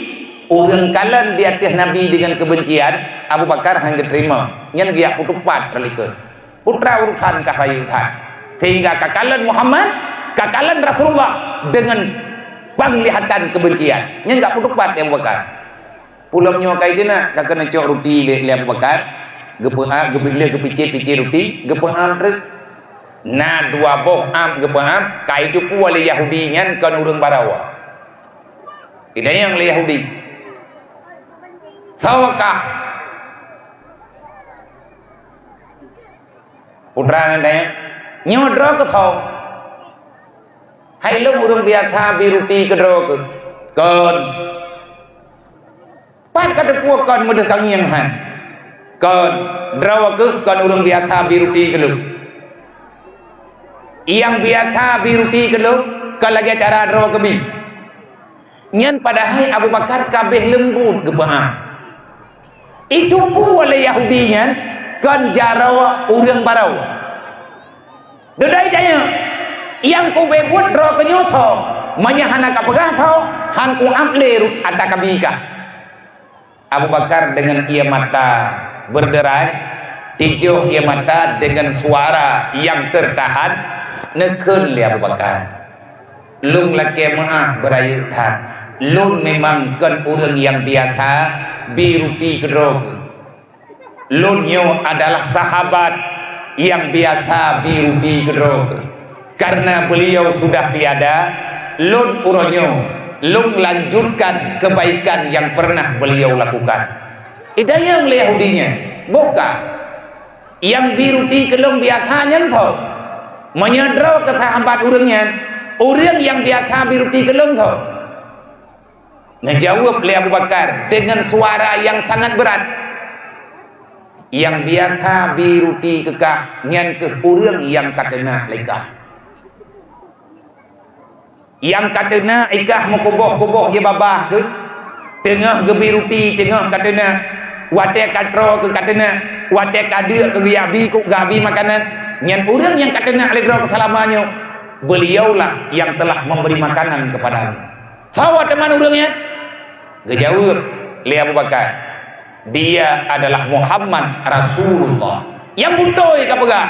Ureueng kalon di ateueh Nabi deungon keubencian, Abu Bakar han geuteurimong. Nyan geujak peutupat rot likot. Putra urusan ka rayeuk that. Sehingga ka kalon Muhammad, ka kalon Rasulullah deungon penglihatan keubencian. Nyan geujak peutupat lé Abu Bakar. Pulom nyoe ka ijeuet na, ka keuneuk cok ruti lé, lé Abu Bakar, geupeu'ah, geupeu-, lé geupicé-picé ruti, geupeu'ah treuk. Na dua boh am geupeuam, ka jiteupeue lé Yahudi nyan kon ureuëng baroe. Jitanyong lé Yahudi, "Soe kah?" Putra nyan tanyong, "Nyoe droe keuh soe?" "Hai lôn ureuëng biasa bi ruti keudroe keuh." "Kon." "Pat ka teupeue kon meudeuh kangieng han?" "Kon, droe keuh kon ureuëng biasa bi ruti keu lôn." "Nyang biasa bi ruti keu lôn kon lagée cara droe keuh bi." Nyan padahai Abu Bakar ka abéh leumbot geupeuam. Jiteupeue lé Yahudi nyan kon jaroe ureuëng baroe. Dudoe jitanyong, "Nyang kubéh buet droe keuh nyoe soe? Meunyoe hana kapeugah soe, han kuam lé rot ata kabi kah." Abu Bakar deungon ié mata beurderai, tijôh ié mata deungon suara nyang teutahan, neukheun lé Abu Bakar, "Lôn lakée meuáh beurayeuk that. Lôn memang kon ureuëng nyang biasa bi ruti keudroe keuh. Lôn nyoe adalah sahabat nyang biasa bi ruti keudroe keuh. Karena beliau sudah tiada, lôn uroe nyoe lôn lanjutkan kebaikan nyang pernah beliau lakukan." Jitanyong lé Yahudi nyan, "Boh kah, nyang bi ruti keu lôn biasa nyan soe? Meunyoe droe keuh sahabat ureuëng nyan, ureuëng nyang biasa bi ruti keu lôn soe?" Neujaweueb lé Abu Bakar deungon suara nyang sangat brat, "Nyang biasa bi ruti keu kah nyan keuh ureuëng nyang ka teunak lé kah. Nyang ka teunak i kah meukuboh-kuboh jibabah keuh, teungoh geubi ruti teungoh ka teunak, watée ka troe keuh ka teunak, watée ka deuk keuh geujak bi kok geubi makanan, nyan ureuëng nyang ka teunak lé droe keuh seulama nyoe, beliaulah yang telah memberi makanan kepada aku." "Soe teuma ureuëng nyan?" Geujaweueb lé Abu Bakar, "Dia adalah Muhammad Rasulullah." "Nyang beutôi kapeugah,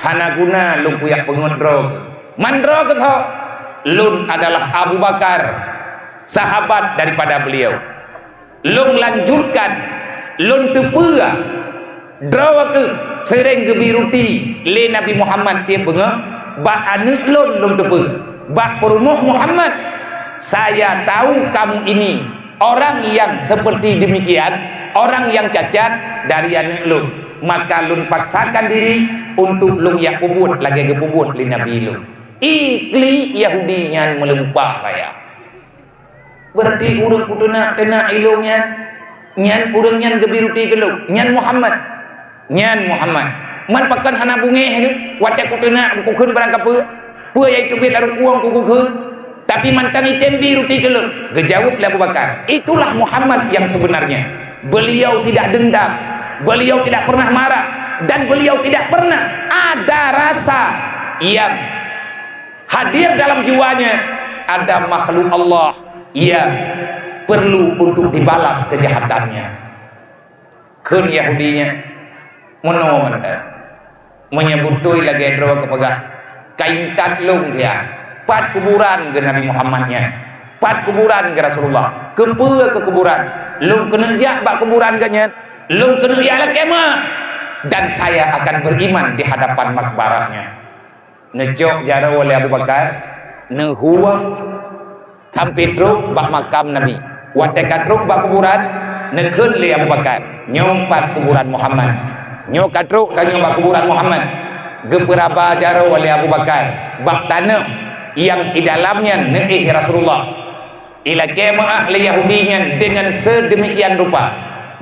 hana guna lôn kujak peungeut droe keuh. Man droe keuh soe?" "Lôn adalah Abu Bakar, sahabat daripada beliau. Lôn lanjutkan, lôn teupeue droe keuh seuréng geubi ruti lé Nabi Muhammad tieb beungoh, bak aneuëk lôn lôn teupeue, bak peurumoh Muhammad. Saya tahu kamu ini orang yang seperti demikian, orang yang cacat dari aneuëk lôn. Maka lôn paksakan diri untuk lôn jak peubuet lagée geupeubuet lé Nabi lôn." Iklik Yahudi nyan meuleumpah raya. Beurati ureuëng kuteunak-teunak ilôn nyan, nyan ureuëng nyan geubi ruti keu lôn, nyan Muhammad. Nyan Muhammad. Man pakon hana beungéh geuh, watée kuteunak kukheun barang kapeue, peue nyang teubiet lam rukueng kukheun, tapi mantong item bi ruti keu lôn. Geujaweueb lé Abu Bakar, "Itulah Muhammad yang sebenarnya. Beliau tidak dendam, beliau tidak pernah marah, dan beliau tidak pernah ada rasa yang hadir dalam jiwanya ada makhluk Allah yang perlu untuk dibalas kejahatannya." Kheun Yahudi nyan, "Meunoe mantong. Meunyoe beutôi lagée droe kapeugah, ka intat lôn siat. Pat kuburan geuh Nabi Muhammad nyan? Pat kuburan geuh Rasulullah? Keupeue keu kuburan? Lôn keuneuk jak bak kuburan geuh nyan? Lôn keuneuk jak lakée meuáh, dan saya akan beriman di hadapan makbarahnya." Neucok jaroe lé Abu Bakar, neuhueng sampoe trok bak makam Nabi. Watée ka trok bak kuburan, neukheun lé Abu Bakar, "Nyoe pat kuburan Muhammad. Nyoe ka trok tanyoe bak kuburan Muhammad." Geupeuraba jaroe lé Abu Bakar bak tanoh nyang di dalam nyan neuéh Rasulullah. Ilakée meuáh lé Yahudi nyan deungon seudeumikian rupa,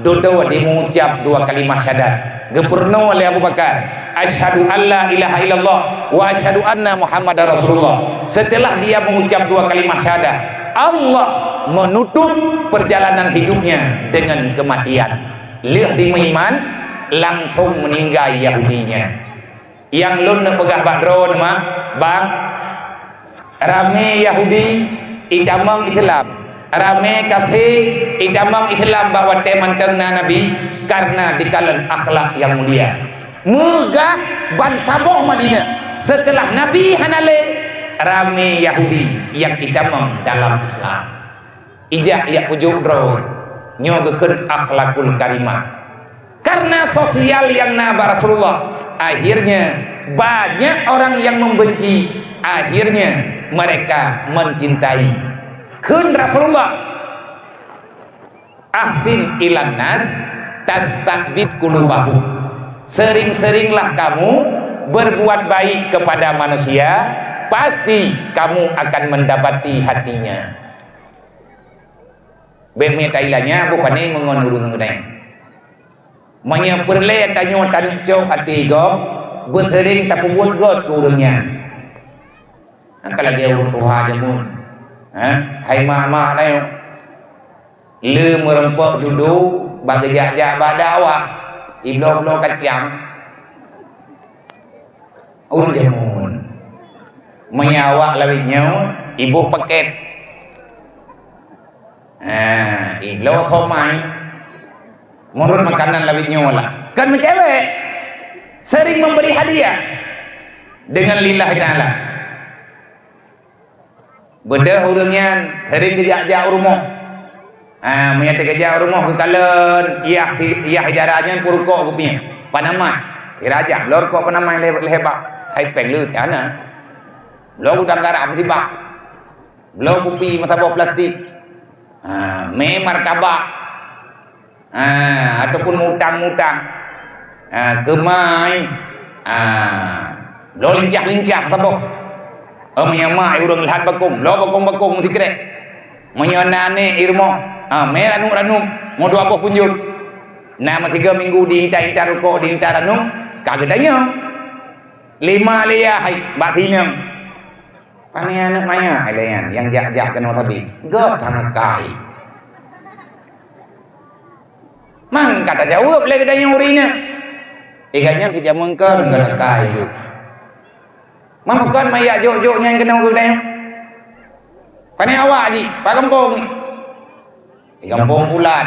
dudoe jimuucab dua kalimah syahadat. Geupeurunoe lé Abu Bakar, "Asyhadu an la ilaha illallah wa asyhadu anna Muhammadar Rasulullah." Setelah dia mengucap dua kalimah syahadat, Allah menutup perjalanan hidupnya dengan kematian. Lheueh jimeuiman, langsung meninggai Yahudi nyan. Nyang lôn neupeugah bak droeneuh mah, bang, ramé Yahudi itamong Islam, ramé kafé itamong Islam bak watée mantong na Nabi, karena dikalon akhlak nyang mulia. Meugah bansaboh Madinah, seuteulah Nabi hana lé, ramé Yahudi nyang itamong dalam Islam. Ijak jak pujoe droe, nyoe geukheun akhlakul karimah. Karena sosial nyang na bak Rasulullah, akhirnya Banyak orang yang membenci, akhirnya mereka mencintai. Kheun Rasulullah, "Ahsin ilan nas tasta'bid qulubahum." Sering-seringlah kamu berbuat baik kepada manusia, pasti kamu akan mendapati hatinya. Bék mita ilanya, bu pané meungon ureuëng geutanyoe. Meunyoe peureulée tanyoe taneuk cok até gob, beuseuring tapeubuet gét keu ureuëng nyan. Ka lagée ureuëng tuha jameun, ha? Hai mak-mak tanyoe, le meurumpok judo bak geujak-jak bak dakwah, ibloe-bloe kacang. Ureuëng jameun, meunyoe awak lawét nyoe, iboh paket. Ah, ibloe somai. Meunurot makanan lawét nyoe lah. Kan meucewek. Sering memberi hadiah dengan lillahi ta'ala. Beudôh ureuëng nyan sering geujak-jak u rumoh. Ah, meunyoe teugeujak u rumoh geukalon, yah, yah idara nyan peurukoh geupiah. Panamah. Dirajah, lor kok panamah lehebak. Hai péng le tiana. Lor gudang garam sibak. Bloe kupi meusaboh plastik. Ha, mé martabak. Ha, ataupun mutang-mutang. Ha, keumai. Ha, bloe lincah-lincah saboh. Em, nyang mak ureuëng lhat bakong, bloe bakong-bakong sikrek. Meunyoe na aneuk i rumoh, ha, mé ranup-ranup, ngon dua boh punjot. Na meusigoe minggu diinta-inta rukok, diinta ranup, ka geutanyong. Lima lé yah hai bak sineueng. Pane aneuk manyak ilée nyan nyang jak-jak keunoe sabe? Gét hana kai. Mang ka tajaweueb lé geutanyoe ureuëng inong. Igat nyan sijameun kon gét kai. Mang kon manyak jok-jok nyan keunoe geutanyoe? Pane awak jih, bak gampông. Di gampông bulan.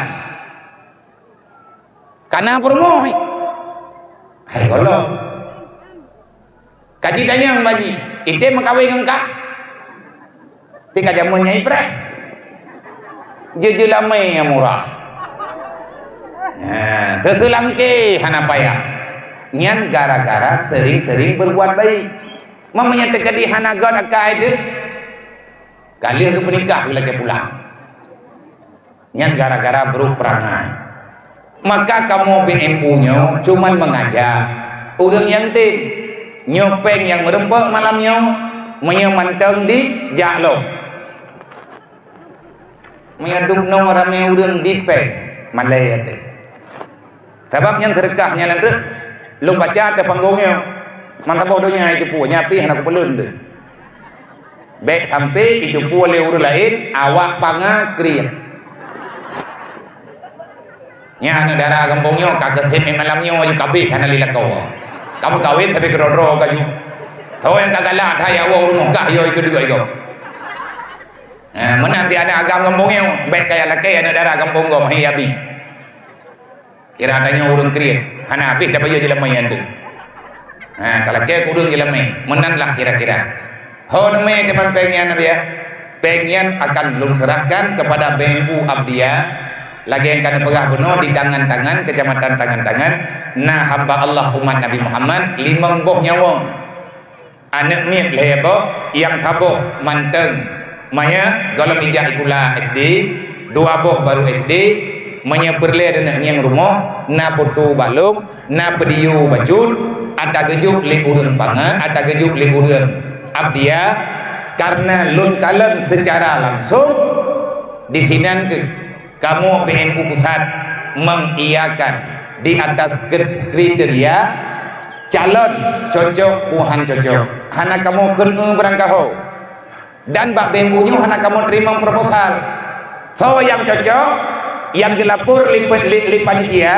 Kana peurumoh. Hai gohlom. Kaji tanyong bak jih, "Item meukawen ngon kah?" Tika jameun nyang ipreh. Jeujeulamé nyang murah. Nah, teuseulangké hana payah. Nyan gara-gara sering-sering berbuat baik. Meunyoe teukeudi hana gét akai teuh, ka lheueh geupeunikah geulakée pulang. Nyan gara-gara brok peurangai. Maka kamoe B M U nyoe cuman meungaja ureuëng nyang tem. Nyoe péng nyang meurumpok malam nyoe, meunyoe mantong di jak lom. Meunyoe dum noe ramé ureuëng di péng, malée até. Sabab nyang seudeukah nyan na trok lôn baca ateueh panggong nyoe. Meusaboh donya itu pue, nyapi hana kupeulon teuh. Bék sampai itu pue lé ureuëng laén awak panga kriet. Nyan aneuk dara gampông nyoe ka geutem malam nyoe aju kabeh hana lé lakoe. Ka meukawen tapi keudroe-droe ka ju. Soe nyang ka galak that ya Allah rumoh gah yo ikeu duek igoe. Ha, meunan di aneuk agam gampông nyoe, bék kaya lakée aneuk dara gampông gob, hai abi. Kira tanyoe ureuëng kriet, hana habéh tabayeue jeulamé nyan tu. Ha, talakée keu ureuëng jeulamé, meunan lah kira-kira. Ho neumé teuma péng nyan, Nabi, ya? Péng nyan akan lôn serahkan kepada B M U Abdiyah, lagée nyang ka neupeugah bunoe di Tangan-Tangan, Kecamatan Tangan-Tangan, na hamba Allah umat Nabi Muhammad limong boh nyawöng. Aneuk miet lhée boh, nyang saboh mantong maya gohlom ijak sikula S D, dua boh baru S D, meunyoe peureulée deungon nyang rumoh, na putu balong, na peudiyue bacut, ata geujok lé ureuëng pangan, ata geujok lé ureuëng Abdiyah, kareuna lôn kalon seucara langsong disinan keuh. Kamoe B M U pusat mengiyakan di atas kri-, kriteria calon cocok, buhan cocok. Hana kamoe kheun barangkaho. Dan bak B M U nyoe hana kamoe teurimong proposal. Soe nyang cocok, nyang geulapor lé, lé, lé panitia,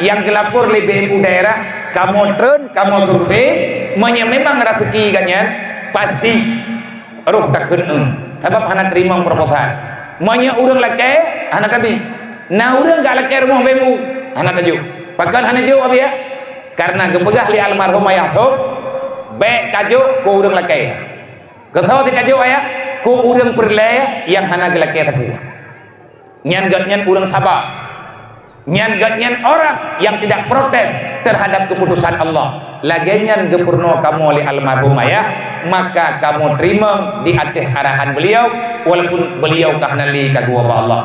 nyang geulapor lé B M U daerah, kamoe treun, kamoe survei, meunyoe memang raseuki gobnyan, pasti roh takheun, sabab hana teurimong proposal. Meunyoe ureuëng lakée, hana tabi. Na ureuëng ka lakée rumoh B M U, hana tajok. Pakon hana jok, Abi, ya? Kareuna geupeugah lé almarhum ayah tho, bék kajok keu ureuëng lakée. Keu soe sit kajok, ayah? Keu ureuëng peureulée nyang hana geulakée sapeue. Nyan gobnyan ureuëng saba. Nyan gobnyan orang yang tidak protes terhadap keputusan Allah. Lagée nyan geupeurunoe kamoe lé almarhum ayah, maka kamoe teurimong di ateueh arahan beliau, walaupun beliau ka hana lé ka geuwoe bak Allah.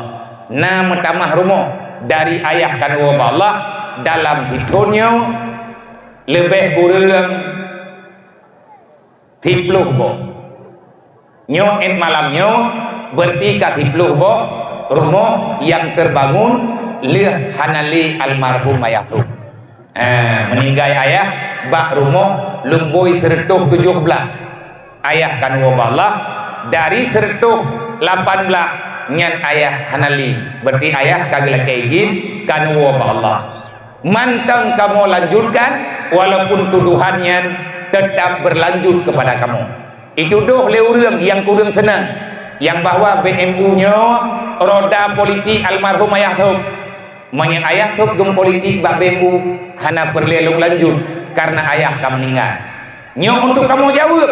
Na meutamah rumoh dari ayah ka neuwoe bak Allah, dalam sithon nyoe leubeh kureueng siploh boh. Nyoe ék malam nyoe, beureuti ka siploh boh rumoh nyang teubangun lheueh hana lé almarhum ayah teuh. Ah, meuninggai ayah bak rumoh lumbôi seureutôh tujoh blaih. Ayah ka neuwoe bak Allah, dari seureutôh lapan blaih nyan ayah hana lé. Beureuti ayah ka geulakée idhin ka neuwoe bak Allah. Mantong kamoe lanjutkan, walaupun tuduhan nyan teutap beulanjut keupada kamoe. Jitudôh lé ureuëng nyang kureueng seunang, nyang bahwa B M U nyoe roda politik almarhum ayah teuh. Meunyoe ayah teuh geumeupolitik bak B M U, hana peureulée lôn lanjut, kareuna ayah ka meuninggai. Nyoe untuk kamoe jaweueb,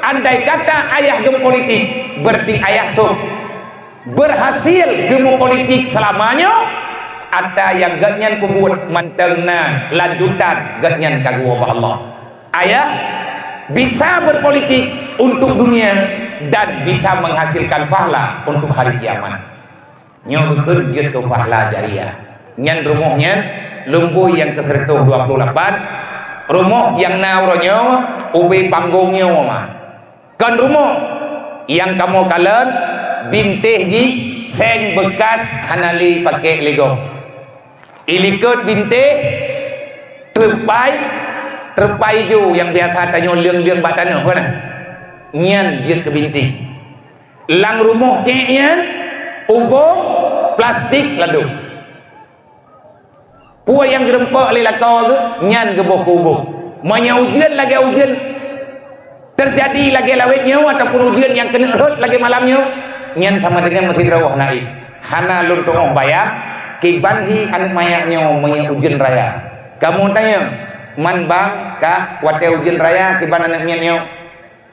andai kata ayah geumeupolitik, beureuti ayah sôk beurhasil geumeupolitik seulama nyoe, ata nyang gobnyan peubuet mantong na lanjutan gobnyan ka geuwoe bak Allah. Ayah bisa berpolitik untuk dunia dan bisa menghasilkan pahala untuk hari kiamat. Nyoe geukheun jeuet keu pahala jariah. Nyan rumoh nyan lumbôi nyang keu seureutôh dua ploh lapan, rumoh nyang na uroe nyoe ubé panggong nyoe ma. Kon rumoh nyang kamoe kalon, bintéh jih seng beukas hana lé pakék lé gob. Ilikot bintéh, treupai, treupai ijo nyang biasa tanyoe leueng-leueng bak tanoh, kon na? Nyan jeuet keu bintéh. Lam rumoh cék nyan, ubông plastik ladôm. Peue nyang geurumpok lé lakoe geuh, nyan geuboh keu ubông. Meunyoe ujeuen lagée ujeuen teujadi lagée lawét nyoe ataupun ujeuen nyang keuneuk rhot lagée malam nyoe, nyan sama deungon meusidroe woh na ék. Hana lôn tuoh bayang, kiban hi aneuëk manyak nyoe meunyoe ujeuen raya. Kamoe tanyong, man bang, kah, watée ujeuen raya kiban aneuëk miet nyoe?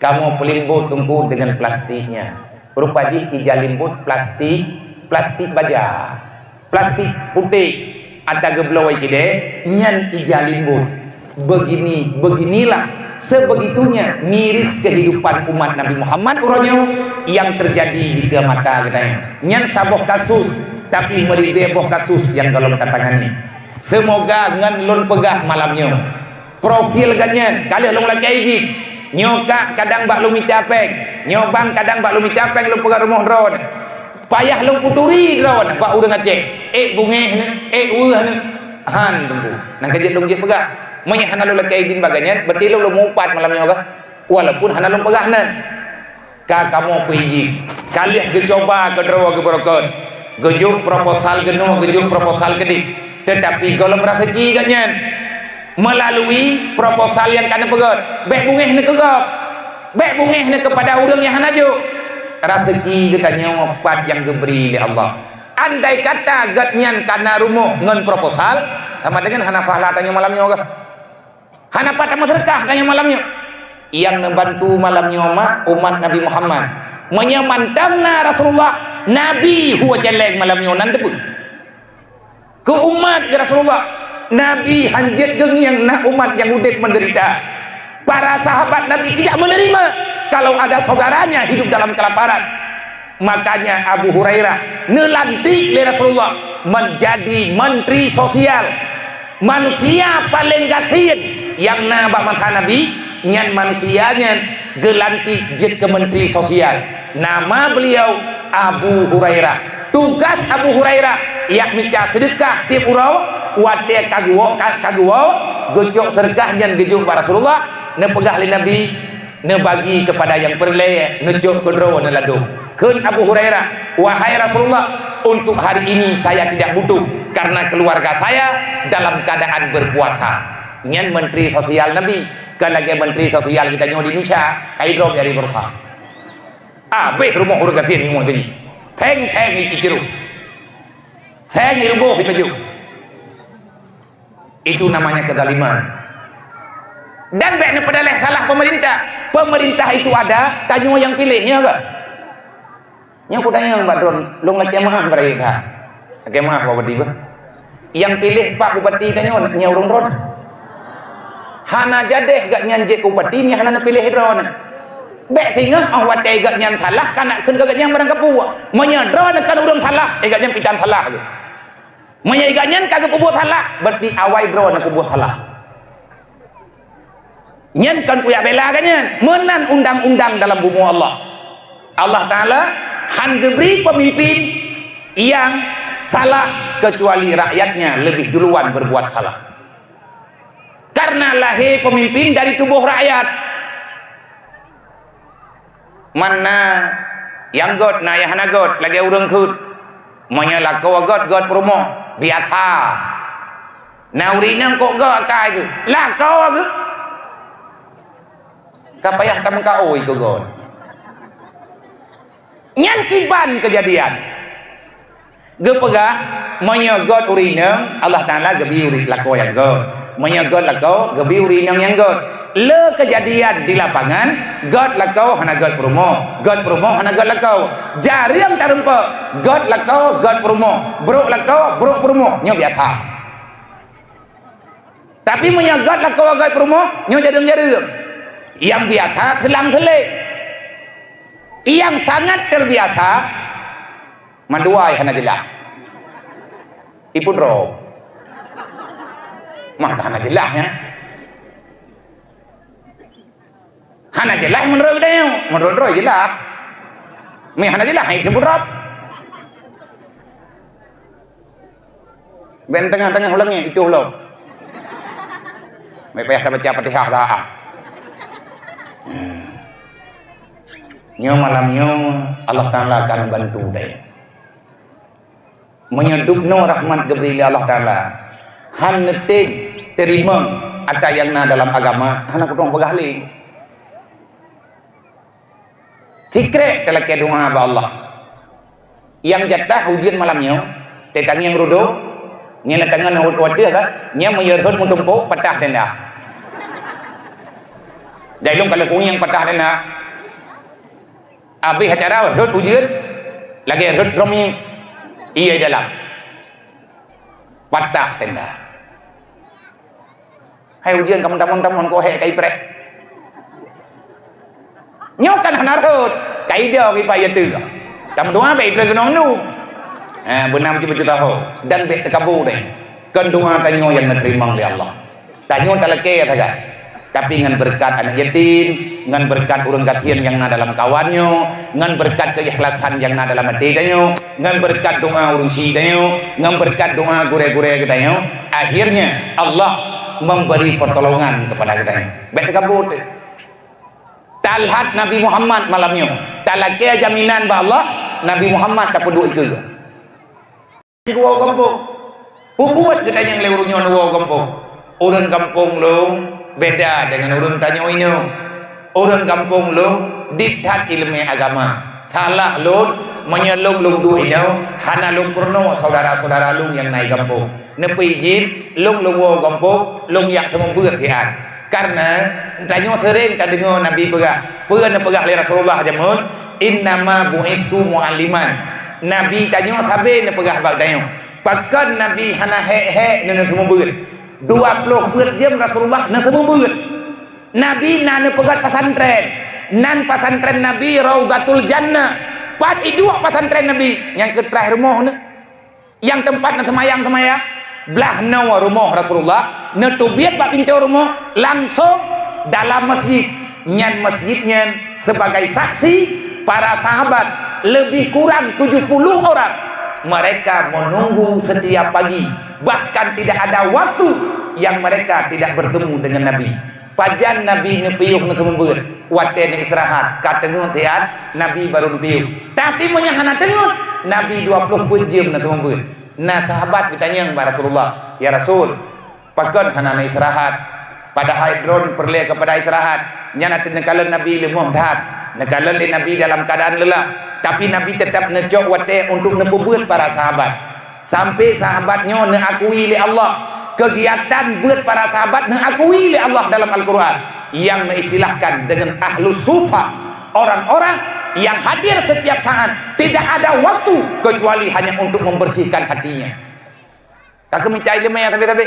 Kamoe peulimbot teungku deungon plastik nyan. Rupa jih ija limbot plastik, plastik baja, plastik putéh, ata geubloe kidée, nyan ija limbot. Begini, beginilah, sebegitunya miris kehidupan umat Nabi Muhammad uroe nyoe nyang teujadi dikeue mata geutanyoe. Nyan saboh kasus, tapi meuribée boh kasus nyang gohlom tatangani. Seumoga ngon lôn peugah malam nyoe, profil gobnyan ka lheueh lôn lakée idhin. Nyoe kak kadang bak lôn mita péng, nyoe bang kadang bak lôn mita péng lôn peugah rumoh droeneuh. Payah lôn peuturi droeneuh bak ureuëng Aceh, ék bungéh neuh, ék weueh neuh. Han teungku, nyang ka jeuet lôn jeuet peugah. Meunyoe hana lôn lakée idhin bak gobnyan, beureuti lôn lôn mupat malam nyoe kah, walaupun hana lôn peugah nan. Ka kamoe peuijin, ka lheueh geucuba keudroe geubeurokot, geujok proposal geunoe, geujok proposal keudeh, teutapi gohlom raseuki gobnyan meulalui proposal nyang ka neupeugét, bék bungéh neuh keu gob, bék bungéh neuh keupada ureuëng nyang hana jok. Raseuki geutanyoe pat nyang geubri lé Allah. Andai kata gobnyan ka na rumoh ngon proposal, sama deungon hana pahala tanyoe malam nyoe kah? Hana pat tameuseudeukah tanyoe malam nyoe. Nyang neubantu malam nyoe ma umat Nabi Muhammad. Meunyoe mantong na Rasulullah, Nabi hue céléng malam nyoe nan teupeue. Keu umat geuh Rasulullah, Nabi hanjeuet geungieng na umat nyang udeb meudeurita. Para sahabat Nabi tidak menerima kalau ada saudaranya hidup dalam kelaparan. Makanya Abu Hurairah neulantik lé Rasulullah menjadi menteri sosial. Manusia paleng gasien nyang na bak masa Nabi, nyan manusia nyan geulantik jeuet keu menteri sosial. Nama beliau Abu Hurairah. Tugas Abu Hurairah, yak mita seudeukah tieb uroe, watée ka geuwoe, ka, ka geuwoe, geucok seudeukah nyan geujok bak Rasulullah, neupeugah lé Nabi, neubagi keupada nyang peureulée, neucok keudroe neuladôm. Kheun Abu Hurairah, "Wahai Rasulullah, untuk hari ini saya tidak butuh, karena keluarga saya dalam keadaan berpuasa." Nyan menteri sosial Nabi, kon lagée menteri sosial geutanyoe di Indonesia, kai droe nyari berusaha. Abéh rumoh ureuëng gasien nyoe tadi. Theng-theng iceuruh. Theng iruboh ipajôh. Itu namanya kezaliman. Dan bék neupeudaleh salah pemerintah. Pemerintah itu ada, tanyoe nyang piléh, nyo keuh? Nyoe kutanyong bak droe, lôn lakée meu'ah bak rakyat that. Lakée meu'ah bak badi bah. Nyang piléh pat bupati tanyoe, nyoe ureuëng droeneuh. Hana jadeh gobnyan jeuet keu bupati meunyo hana neupiléh droeneuh. Bék singoh óh watée gobnyan salah, ka neukheun keu gobnyan barang kapeue. Meunyo droeneuh kon ureuëng salah, eh, gobnyan pih tan salah geuh. Meunyo gobnyan ka geupeubuet salah, berarti awai droeneuh peubuet salah. Nyan kon kujak bela gobnyan. Meunan undang-undang dalam bumoe Allah. Allah Taala han geubri pemimpin nyang salah, kecuali rakyatnya lebih duluan berbuat salah. Karena lahé pemimpin dari tuboh rakyat. Man na nyang göt, na nyang hana göt, lagée ureuëng kheun. Meunyoe lakoe göt, göt peurumoh, biasa. Na ureuëng inong kok göt akai geuh, lakoe geuh. Ka payah tameukaôi keu göt. Nyan kiban keujadian. Geupeugah, meunyoe göt ureuëng inong, Allah Taala geubri ureuëng lakoe nyang göt. Meunyoe göt lakoe, geubri ureuëng inong nyang göt. Le keujadian di lapangan, göt lakoe hana göt peurumoh, göt peurumoh hana göt lakoe. Jareueng tareumpok, göt lakoe, göt peurumoh, brok lakoe, brok peurumoh. Nyoe biasa. Tapi meunyoe göt lakoe göt peurumoh, nyoe jareueng-jareueng. Nyang biasa seulang seuleh. Nyang sangat terbiasa, mandua hana jeulaih. Ipe droe? Maka hana jeulaih, ya. Hana jeulaih meunurot geutanyoe, meunurot droe jeulaih. Meuhana jeulaih, hai teumpeudrop. Bék teungoh-teungoh ulangnya itu lom. Bék payah tabaca Fatihah dah. Nyoe malam nyoe Allah Taala akan bantu deh. Meunyoe dubnoe rahmat geubri lé Allah Taala, han neutem teurimong ata nyang na dalam agama, hana kutong peugah lé. Sikrek talakée doa bak Allah. Nyang jatah ujeuen malam nyoe, teutangieng rudok, nyan tangan rot watée ka, nyan meuyeuet rhot meutumpok patah tenda. Dai lôn ka lheueh kunyang patah tenda. Abéh acara rhot ujeuen, lagée rhot droe minyeuk. Ié dalam. Patah tenda. Hai ujeuen ka meutamong-tamong kok hék ka ipreh. Nyoe kan hana rhot, ka idong ipa ié teuh. Tameudoa bék ipreh gunong nu. Ha, beuna meucue-meucue taho dan bék teukabu deh. Kon doa tanyoe nyang neuteurimong lé Allah. Tanyoe talakée sagai. Tapi ngon beureukat aneuk yatim, ngon beureukat ureuëng gasien nyang na dalam kawan nyoe, ngon beureukat keuikhlasan nyang na dalam até tanyoe, ngon beureukat doa ureuëng syiek tanyoe, ngon beureukat doa gurée-gurée geutanyoe, akhirnya Allah memberi pertolongan kepada geutanyoe. Bék teukabu teuh. Talhat Nabi Muhammad malam nyoe. Talakée jaminan bak Allah, Nabi Muhammad tapeuduek ikeue. Woe gampông. Peue buet geutanyoe lé ureuëng nyoe woe gampông? Ureuëng gampông lôn beda deungon ureuëng tanyoe inoe. Ureuëng gampông lôn dit that iéleumé agama. Salah lôn, meunyoe lôn, lôn duek inoe, hana lôn peurunoe syedara-syedara lôn nyang na i gampông. Neupeuidhin, lôn, lôn woe gampông, lôn jak seumeubeuet siat. Kareuna tanyoe seuréng tadeungoe Nabi peugah, peue neupeugah lé Rasulullah jameun, "Innama bu'istu mu'alliman." Nabi tanyoe sabe neupeugah bak tanyoe, pakon Nabi hana hék-hék neuneuseumeubeuet. Dua ploh beuet jeuem Rasulullah neuseumeubeuet. Nabi na neupeugét pesantren. Nan pesantren Nabi Raudhatul Jannah. Pat iduek pesantren Nabi? Nyang keu traih rumoh neuh. Nyang teumpat neuseumayang-seumayang, blah noe rumoh Rasulullah, neuteubiet bak pintoe rumoh, langsong dalam masjid. Nyan masjid nyan sebagai saksi para sahabat, lebih kurang tujuh puluh orang. Mereka menunggu setiap pagi, bahkan tidak ada waktu yang mereka tidak bertemu dengan Nabi. Pajan Nabi neupiôh neuseumeubeuet? Watée neuistirahat, ka teungeut siat, Nabi barô neupiôh. Tapi meunyoe hana teungeut, Nabi dua ploh peuet jeuem neuseumeubeuet. Na sahabat geutanyong bak Rasulullah, "Ya Rasul, pakon hana neuistirahat? Padahai droe peureulée keupada istirahat." Nyan ateueh neukalon Nabi leumoh that. Neukalon lé Nabi dalam keuadaan leulah. Tapi Nabi teutap neucok watée untuk neupeubeuet para sahabat. Sampai sahabat nyoe neuakui lé Allah. Keugiatan beuet para sahabat neuakui lé Allah dalam Al-Quran. Yang meuistilahkan dengan ahlus sufa. Orang-orang yang hadir setiap saat. Tidak ada waktu kecuali hanya untuk membersihkan hatinya. Ka keuh mita iéleumé nyang sabé-sabé.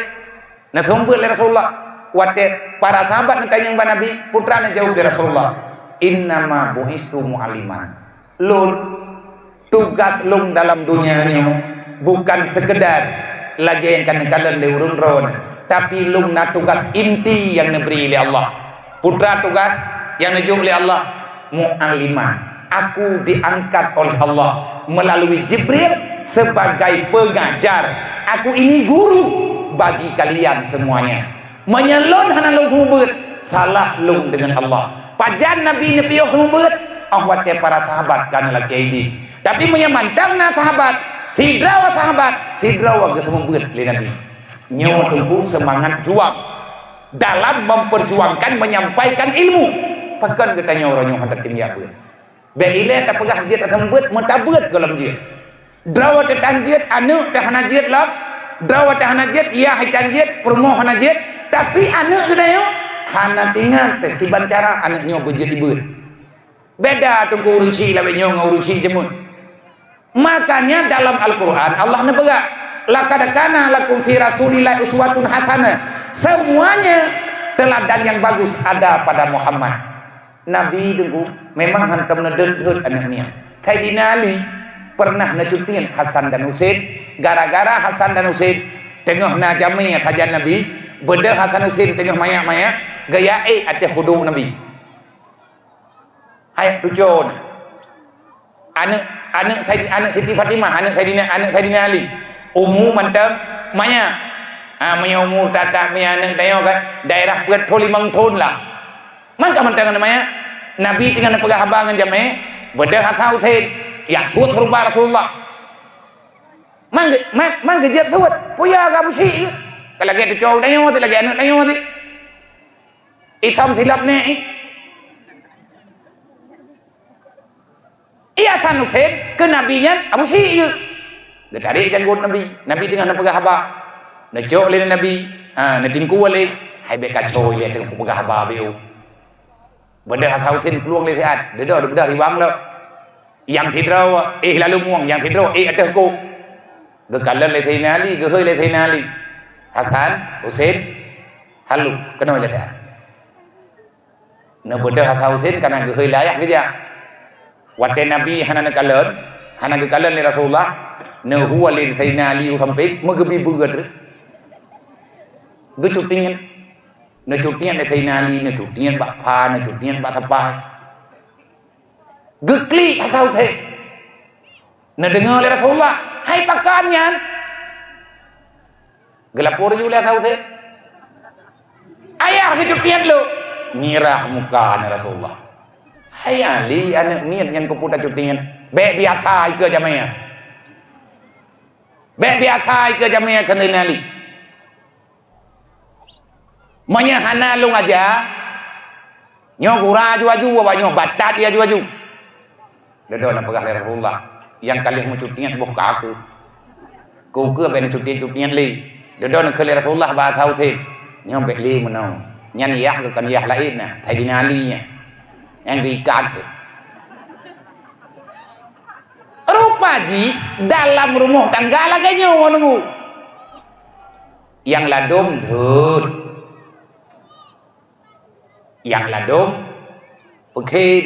Neuseumeubeuet lé Rasulullah. Watée para sahabat neutanyong bak Nabi, peue treuk neujaweueb lé Rasulullah, "Innama bu'istu mu'alliman." Lôn, tugaih lôn dalam donya nyoe bukan seukeudar lagée nyang ka neukalon lé ureuëng droe, tapi lôn na tugaih inti nyang neubri lé Allah. Peue treuk tugaih nyang neujok lé Allah, mu'alliman. Aku diangkat oleh Allah melalui Jibril sebagai pengajar. Aku ini guru bagi kalian semuanya. Meunyoe lôn hana lôn seumeubeuet, salah lôn deungon Allah. Pajan Nabi neupiôh seumeubeuet? Óh watée para sahabat ka neulakée idin. Tapi meunyoe mantong na sahabat, sidroe sahabat, sidroe geuseumeubeuet lé Nabi. Nyoe teungku seumangat juang dalam memperjuangkan menyampaikan ilmu. Pakon geutanyoe uroe nyoe hana tatem jak beuet? Bék ilée tapeugah jeuet atawa beuet, meutabeuet gohlom jeuet. Droe teuh tan jeuet, aneuëk teuh hana jeuet lom. Droe teuh hana jeuet, yah tan jeuet, peurumoh hana jeuet. Tapi aneuëk geutanyoe hana teuingat teuh kiban cara aneuëk nyoe beujeuet ibeuet. Beda teungku ureuëng chik lawét nyoe ngon ureuëng chik jeumeun. Makanya dalam Al-Quran Allah neupeugah, "Laqad kana lakum fi Rasulillahi uswatun hasanah." Semuanya teladan yang bagus ada pada Muhammad. Nabi teungku memang hantom neudeuet-deuet aneuëk miet. Saidina Ali pernah neucutiet Hasan dan Husein. Gara-gara Hasan dan Husein teungoh na jamé sajan Nabi, beudôh Hasan Husein teungoh manyak-manyak, geujak ék ateueh kudok Nabi. Hai tucon. Aneuëk, aneuëk Said-, aneuëk Siti Fatimah, aneuëk Saidina, aneuëk Saidina Ali. Umu mantong manyak. Ha, meunyoe umu that-that mi aneuëk tanyoe kan, daerah peuet ploh limong thon lah. Mangka mantong aneuëk manyak. Nabi teungoh neupeugah haba ngon jamé, beudôh Hasan Husein, jak suet ruba Rasulullah. Mang ge-, mang, mang geujeuet suet, peue ya ka Abu Syik. Ka lagée tucon tanyoe teuh, lagée aneuëk tanyoe teuh. Itam silap neh. Iya, Hasan Husein keu Nabi nyan Abu Syik. Geutarek janggot Nabi. Nabi teungoh neupeugah haba. Neucok lé Nabi, ha, neutingkue lé. Hai bék kacau ilée teungoh kupeugah haba bék u. Beudôh Hasan Husein plueng lé siat. Dudoe, dudoe riwang lom. Nyang sidroe éh lam lumueng, nyang sidroe éh ateueh kok. Geukalon lé Saidina Ali, geuhôi lé Saidina Ali. Hasan, Husein, halu, keunoe lé siat. Neubeudôh Hasan Husein kana geuhôi lé ayah geujak. Watée Nabi hana neukalon, hana geukalon lé Rasulullah, neuhôi lé Saidina Ali u sampéng, meugeubi beureugat. Geucutiet. Neucutiet lé Saidina Ali, neucutiet bak pha, neucutiet bak sapai. Geuklik Hasan Husein. Neudeungoe lé Rasulullah, "Hai pakon nyan?" Geulapor ju lé Hasan Husein. "Ayah geucutiet lôn." Mirah muka aneuëk Rasulullah. "Hai Ali, aneuëk miet nyan keupeue tacutiet? Bék biasa ikeue jamé nyan. Bék biasa ikeue jamé nyan," kheun Ali. Meunyoe hana lôn aja, nyoe gura aju-aju, awak nyoe batat aju-aju. Dudoe neupeugah lé Rasulullah, nyang ka lheueh meucutiet boh ka keuh. Keu keuh bék neucutiet-cutiet lé. Dudoe neukheun lé Rasulullah bak Hasan Husein, nyoe bék lé meunoe. Nyan yah geuh kon yah laén na, Saidina Ali nyan. Nyang geuikat keuh. Rupa jih dalam rumoh tangga lagée nyoe ngon bu. Nyang ladôm deuet, nyang ladôm peukhém,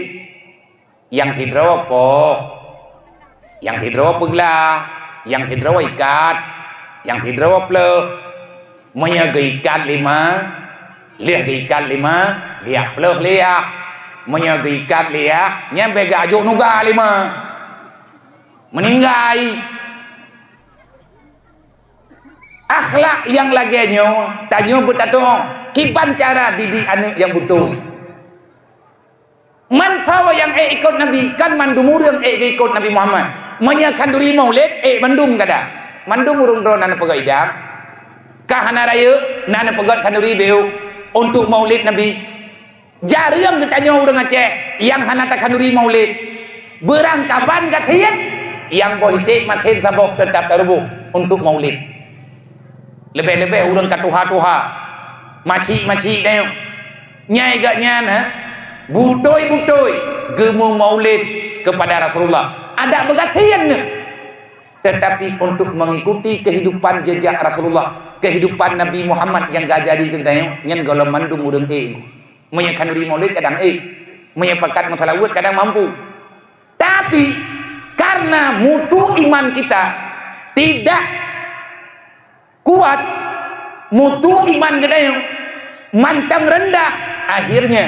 nyang sidroe poh, nyang sidroe peugla, nyang sidroe ikat, nyang sidroe pleueh. Meunyoe geuikat lima, lheueh geuikat lima, geujak pleueh lé yah. Meunyoe geuikat lé yah, nyan bék geujak nuga lima. Meuninggai. Akhlak nyang lagée nyoe, tanyoe beutatuoh, kiban cara didik aneuëk nyang beutôi. Man saboh nyang ék ikot Nabi, kan mandum ureuëng ék geuikot Nabi Muhammad. Meunyoe khanduri maulid, ék mandum gata. Mandum ureuëng droe na neupeugah idang. Ka hana rayeuk, na neupeugah khanduri bék u, untuk maulid Nabi. Jareueng geutanyoe ureuëng Aceh nyang hana takhanduri maulid. Beurangkaban gasien, nyang boh iték masen saboh teutap taruboh untuk maulid. Leubeh-leubeh ureuëng ka tuha-tuha, macik-macik tanyoe. Nyai gak nyan, ha? Beutôi-beutôi geumeumaulid keupada Rasulullah. Adak beugasien neuh. Tetapi untuk mengikuti kehidupan jejak Rasulullah, kehidupan Nabi Muhammad nyang ka jadi keu geutanyoe, nyan gohlom mandum ureuëng ék. Meunyoe khanuri Maulid kadang ék, meunyoe pakat meusalaweuet kadang mampu. Tapi karena mutu iman kita tidak kuat, mutu iman geutanyoe mantong rendah, akhirnya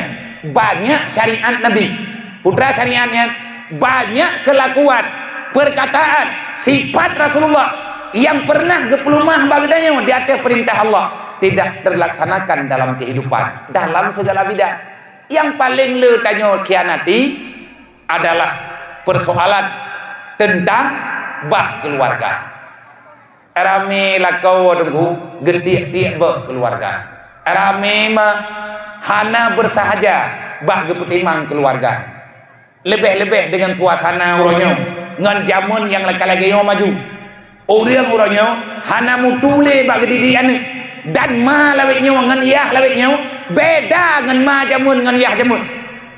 banyak syariat Nabi, putra syariat nyan, banyak kelakuan, perkataan, sifat Rasulullah yang pernah geupeulumah bak geutanyoe di ateueh perintah Allah tidak terlaksanakan dalam kehidupan, dalam segala bidang. Nyang paleng le tanyoe khianati adalah persoalan tentang bah keluarga. Ramé lakoe Teungku, geutiek-tiek bak keuluwarga. Ramé ma hana beusahaja bak geupeutimang keuluwarga. Leubeh-leubeh deungon suasana uroe nyoe ngon jameun nyang lagée-lagée nyoe maju. Ureuëng uroe nyoe hana mutu lé bak geudidik aneuëk. Dan ma lawét nyoe ngon yah lawét nyoe beda ngon ma jameun ngon yah jameun.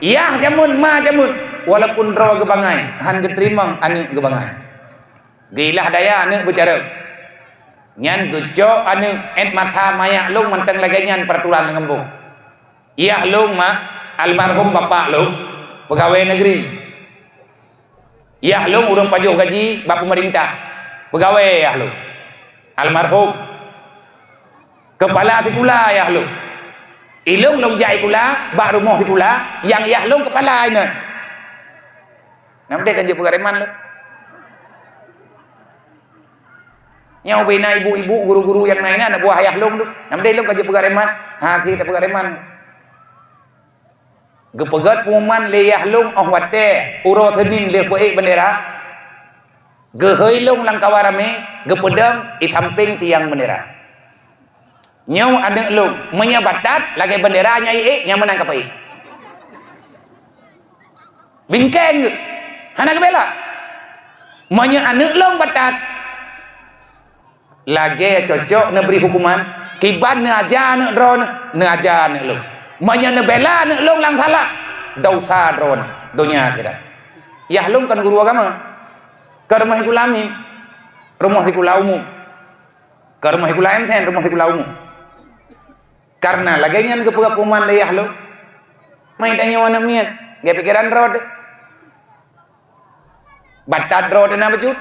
Yah jameun, ma jameun, walaupun droe geubangai, hán geuteurimong aneuëk geubangai. Geuilah daya aneuëk beucareueng. Nyan geucok aneuëk, ét mata manyak lôn mantong lagée nyan peuraturan lam gampông. Yah lôn ma, almarhum bapak lôn, peugawée negeri. Yah lôn ureuëng pajoh gaji bak peumeurintah, peugawée yah lôn, almarhum. Keupala sikula yah lôn. Ilôn lôn jak sikula bak rumoh sikula, nyang yah lôn keupala inan. Nam deh kan jeuet peugah reman lôn. Nyoe bina ibu-ibu, guru-guru nyang na inan, anak buah yah lôn tu. Nam deh lôn kan jeuet peugah reman. Ha, si tak peugah reman. Geupeugét pengumuman lé yah lôn óh watée uroe Seunin lheueh peuék bendera. Geuhôi lôn lam kawan ramé, geupeudong di sampéng tiang bendera. Nyoe aneuëk lôn, meunyoe batat lagée bendera nyang iék, nyang meunan ka peuék. Bingkeng geuh, hana geubela. Meunyoe aneuëk lôn batat, lagée cocok neubri hukuman, kiban neuaja aneuëk droeneueh, neuaja aneuëk lôn. Meunyoe neubela aneuëk lôn lam salah, desya droeneueh, donya akhirat. Yah lôn kon guru agama, ka rumoh sikula mim, rumoh sikula umum. Ka rumoh sikula M T N, rumoh sikula umum. Karena lagée nyan geupeugah pengumuman lé yah lôn. Mai tanyoe aneuëk miet, gée pikeran droe teuh. Batat droe teuh na bacut.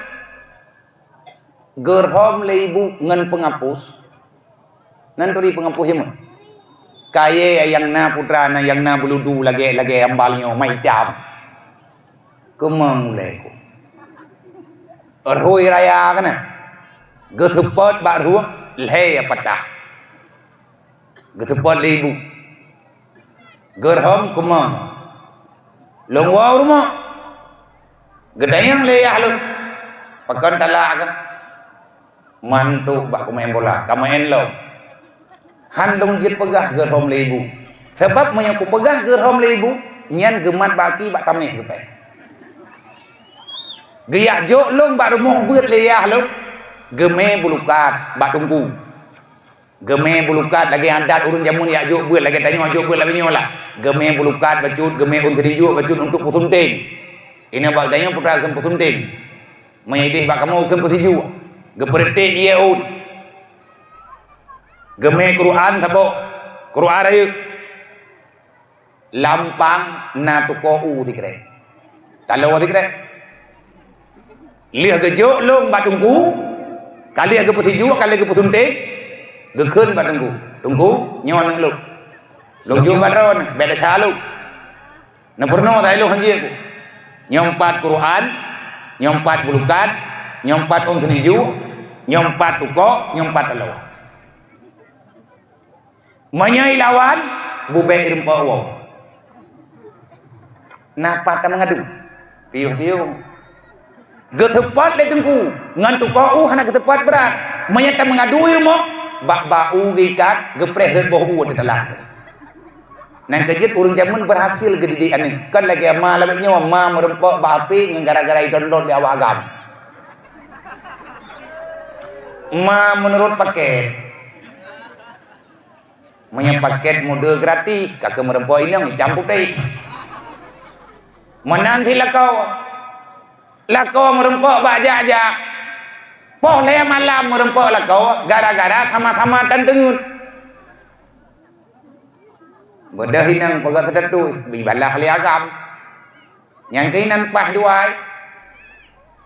Geurhom lé ibu ngon peungapus. Nan turi peungapus jameun. Kayée nyang na putra na nyang na beuludu lagée-lagée ambal nyoe mai itam. Keumong ulée ku. Rhoi raya keunan. Geuseupôt bak rueng, lhée patah. Geuseupôt lé ibu. Geurhom keumong. Lôn woe u rumoh. Geutanyong lé yah lôn, "Pakon talak kah?" "Mantuk bak kumeu'en bola, ka meu'en lom." Han lôn jeuet peugah geurhom lé ibu. Sabab meunyoe kupeugah geurhom lé ibu, nyan geumat bak aki bak tameh geupée. Geujak jok lôn bak rumoh beuet lé yah lôn, geumé bulukat bak teungku. Geumé bulukat lagée adat ureuëng jameun jak jok beuet, lagée tanyoe jok beuet lagée nyoe lah. Geumé bulukat bacut, geumé ôn seudijuek bacut untuk peusunting. Inoe bak tanyoe putra kheun peusunting. Meunyoe ideh bak kamoe kheun peusijuek. Geupeureutek ié ôn. Geumé Quran saboh. Quran rayeuk. Lam pang na tukoe u sikrek. Taloe sikrek. Lheueh geujok lôn bak teungku, ka lheueh geupeusijuek, ka lheueh geupeusunting, geukheun bak teungku, "Teungku, nyoe aneuëk lôn. Lôn jok bak droeneuh, bék desya lôn." Neupeurunoe that lôn hanjeuet ku. Nyoe pat Quran, nyoe pat bulukat, nyoe pat ôn seudijuek, nyoe pat tukoe, nyoe pat taloe. Meunyoe ilawan, bubék ireumpok woe. Na pat tameungadu? Piôh-piôh. Geuseupôt lé teungku, ngon tukoe u hana geuseupôt brat. Meunyoe tameungadu i rumoh, bak-bak u geuikat, geupreh rot boh u teutelah. Nyan keuh jeuet ureuëng jameun beurhasil geudidik aneuëk. Kon lagée ma lawét nyoe, ma meureumpok bak api ngon gara-gara idon-don di awak agam. Ma meunurot paket. Meunyoe paket mode gratis, ka keu meureumpok inong itam putéh. Meunan cit lakoe. Lakoe meureumpok bak jak-jak. Poh lhèe malam meureumpok lakoe gara-gara sama-sama tan teungeut. Beudôh inong peugah seudeutui, ibalah lé agam. Nyang keunan paih dua.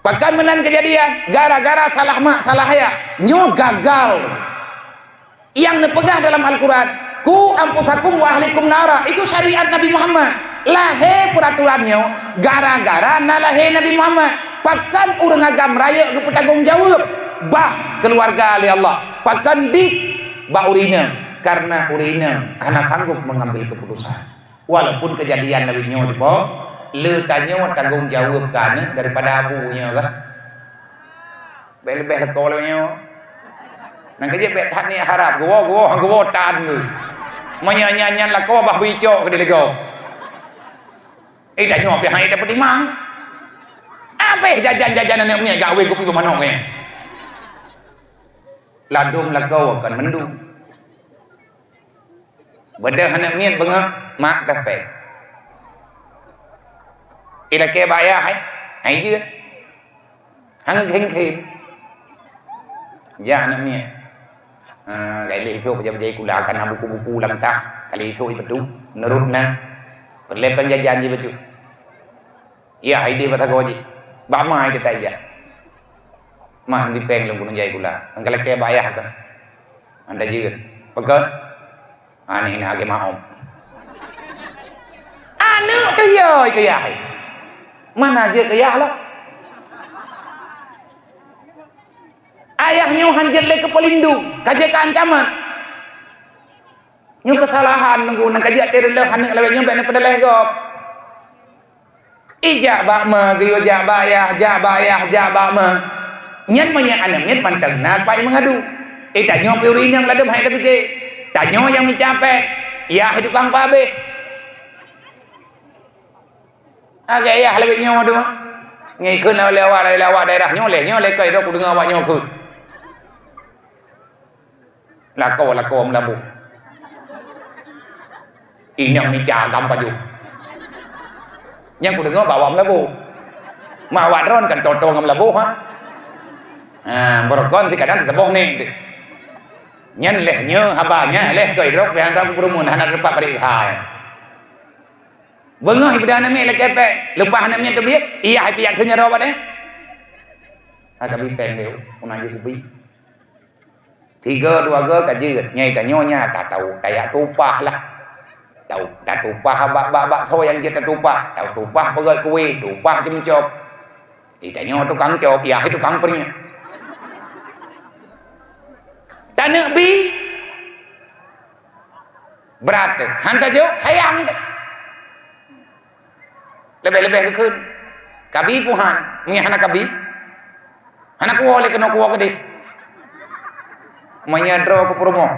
Pakon meunan keujadian? Gara-gara salah mak, salah ayah. Nyoe gagal. Nyang neupeugah dalam Al-Quran, "Qu anfusakum wa ahlikum nara." Itu syariat Nabi Muhammad. Lahé peuraturan nyoe gara-gara na lahé Nabi Muhammad. Pakon ureuëng agam rayeuk geupeutanggong jaweueb bah keuluwarga lé Allah? Pakon dit bak ureuëng inong? Karena ureuëng inong hana sanggup mengambil keputusan. Walaupun keujadian lagée nyoe dipo, le tanyoe tanggong jaweueb keu aneuk daripada abu nyoe kah? Bèk leubeh lakoe lagée nyoe. Nyang keujeuet bèk that niet harab, geuwoe-geuwoe han geuwoe tan geuh. Meunyoe nyan-nyan lakoe bah beuicok keu dilegoe. Eh, tanyoe pih han dapeutimang. Abéh jajan-jajan aneuk miet gawé kupi beumanok nyan. Ladôm lakoe kon mandum. Beudôh aneuk miet beungoh, mak teuh péng. Ilakée bak ayah, hai, hai jeuet. Hana geukhém-khém. Jak aneuk miet. Ha, ka ilée ithok bajée-bajée sikula, ka na buku-buku lam tah, ka ilée ithok ipeutôh, neurot na. Peureulée péng jajan jih bacut. Yah, idéh bak sagoe jih. Bak ma idéh tajak. Mah, di péng lôn keuneuk jai gula. Nyang ka lakée bak yah keuh. Hana jeuet. Peugah. Aneuk na lagée maom. Aneuk teuh yai keu yah. Mana jeuet keu yah lah. Ayah nyoe han jeuet lé keu peulindong, ka jeuet keu ancaman. Nyoe keusalahan teungku, nyang ka jeuet até reuloh aneuk lawét nyoe bèk neupeudaleh gob. Ijak bak ma, geuyue jak bak yah, jak bak yah, jak bak ma. Nyan meunyoe aneuk miet mantong na pat meungadu. Eh, tanyoe pih ureueng inong ladôm hai tapike. Tanyoe nyang mita péng, yah tukang pabeh. Agak yah lagèe nyoe tu mah. Ngieng kheun lé awak, lé awak daerah nyoe lé, nyoe lé kai tu kudeungoe awak nyoe kheun. Lakoe-lakoe meulaboh. Inong mita agam pajoh. Nyang kudeungoe bak awak meulaboh. Ma awak droen kan toto ngon meulaboh, ha? Ha, beureugon sikadang teuboh ni. Nyan lé nyoe haba nyan lé keu idrop pih hana peurumoh hana teumpat bari hai. Beungoh ibeudôh aneuk miet lakée péng, leupah aneuk miet teubiet, iyah ipijak keu nyan roh bak deh. Hana bi péng lé, puna jeuet kubi. Tiga dua go ka jeuet, nyai tanyoe nya tatau, tajak tupah lah. Tau, tatupah bak, bak, bak tho nyang jeuet tatupah, tatupah peugöt kueh, tupah ceumeucop. Di tanyoe tukang cop, yah tukang peurenyah. Taneuk bi, brat teuh. Han tajok, hayang teuh. Leubeh-leubeh geukheun. Kabi puhan, meunyo hana kabi. Hana kuwoe lé keunoe kuwoe keudeh. Meunyo droe keu peurumoh.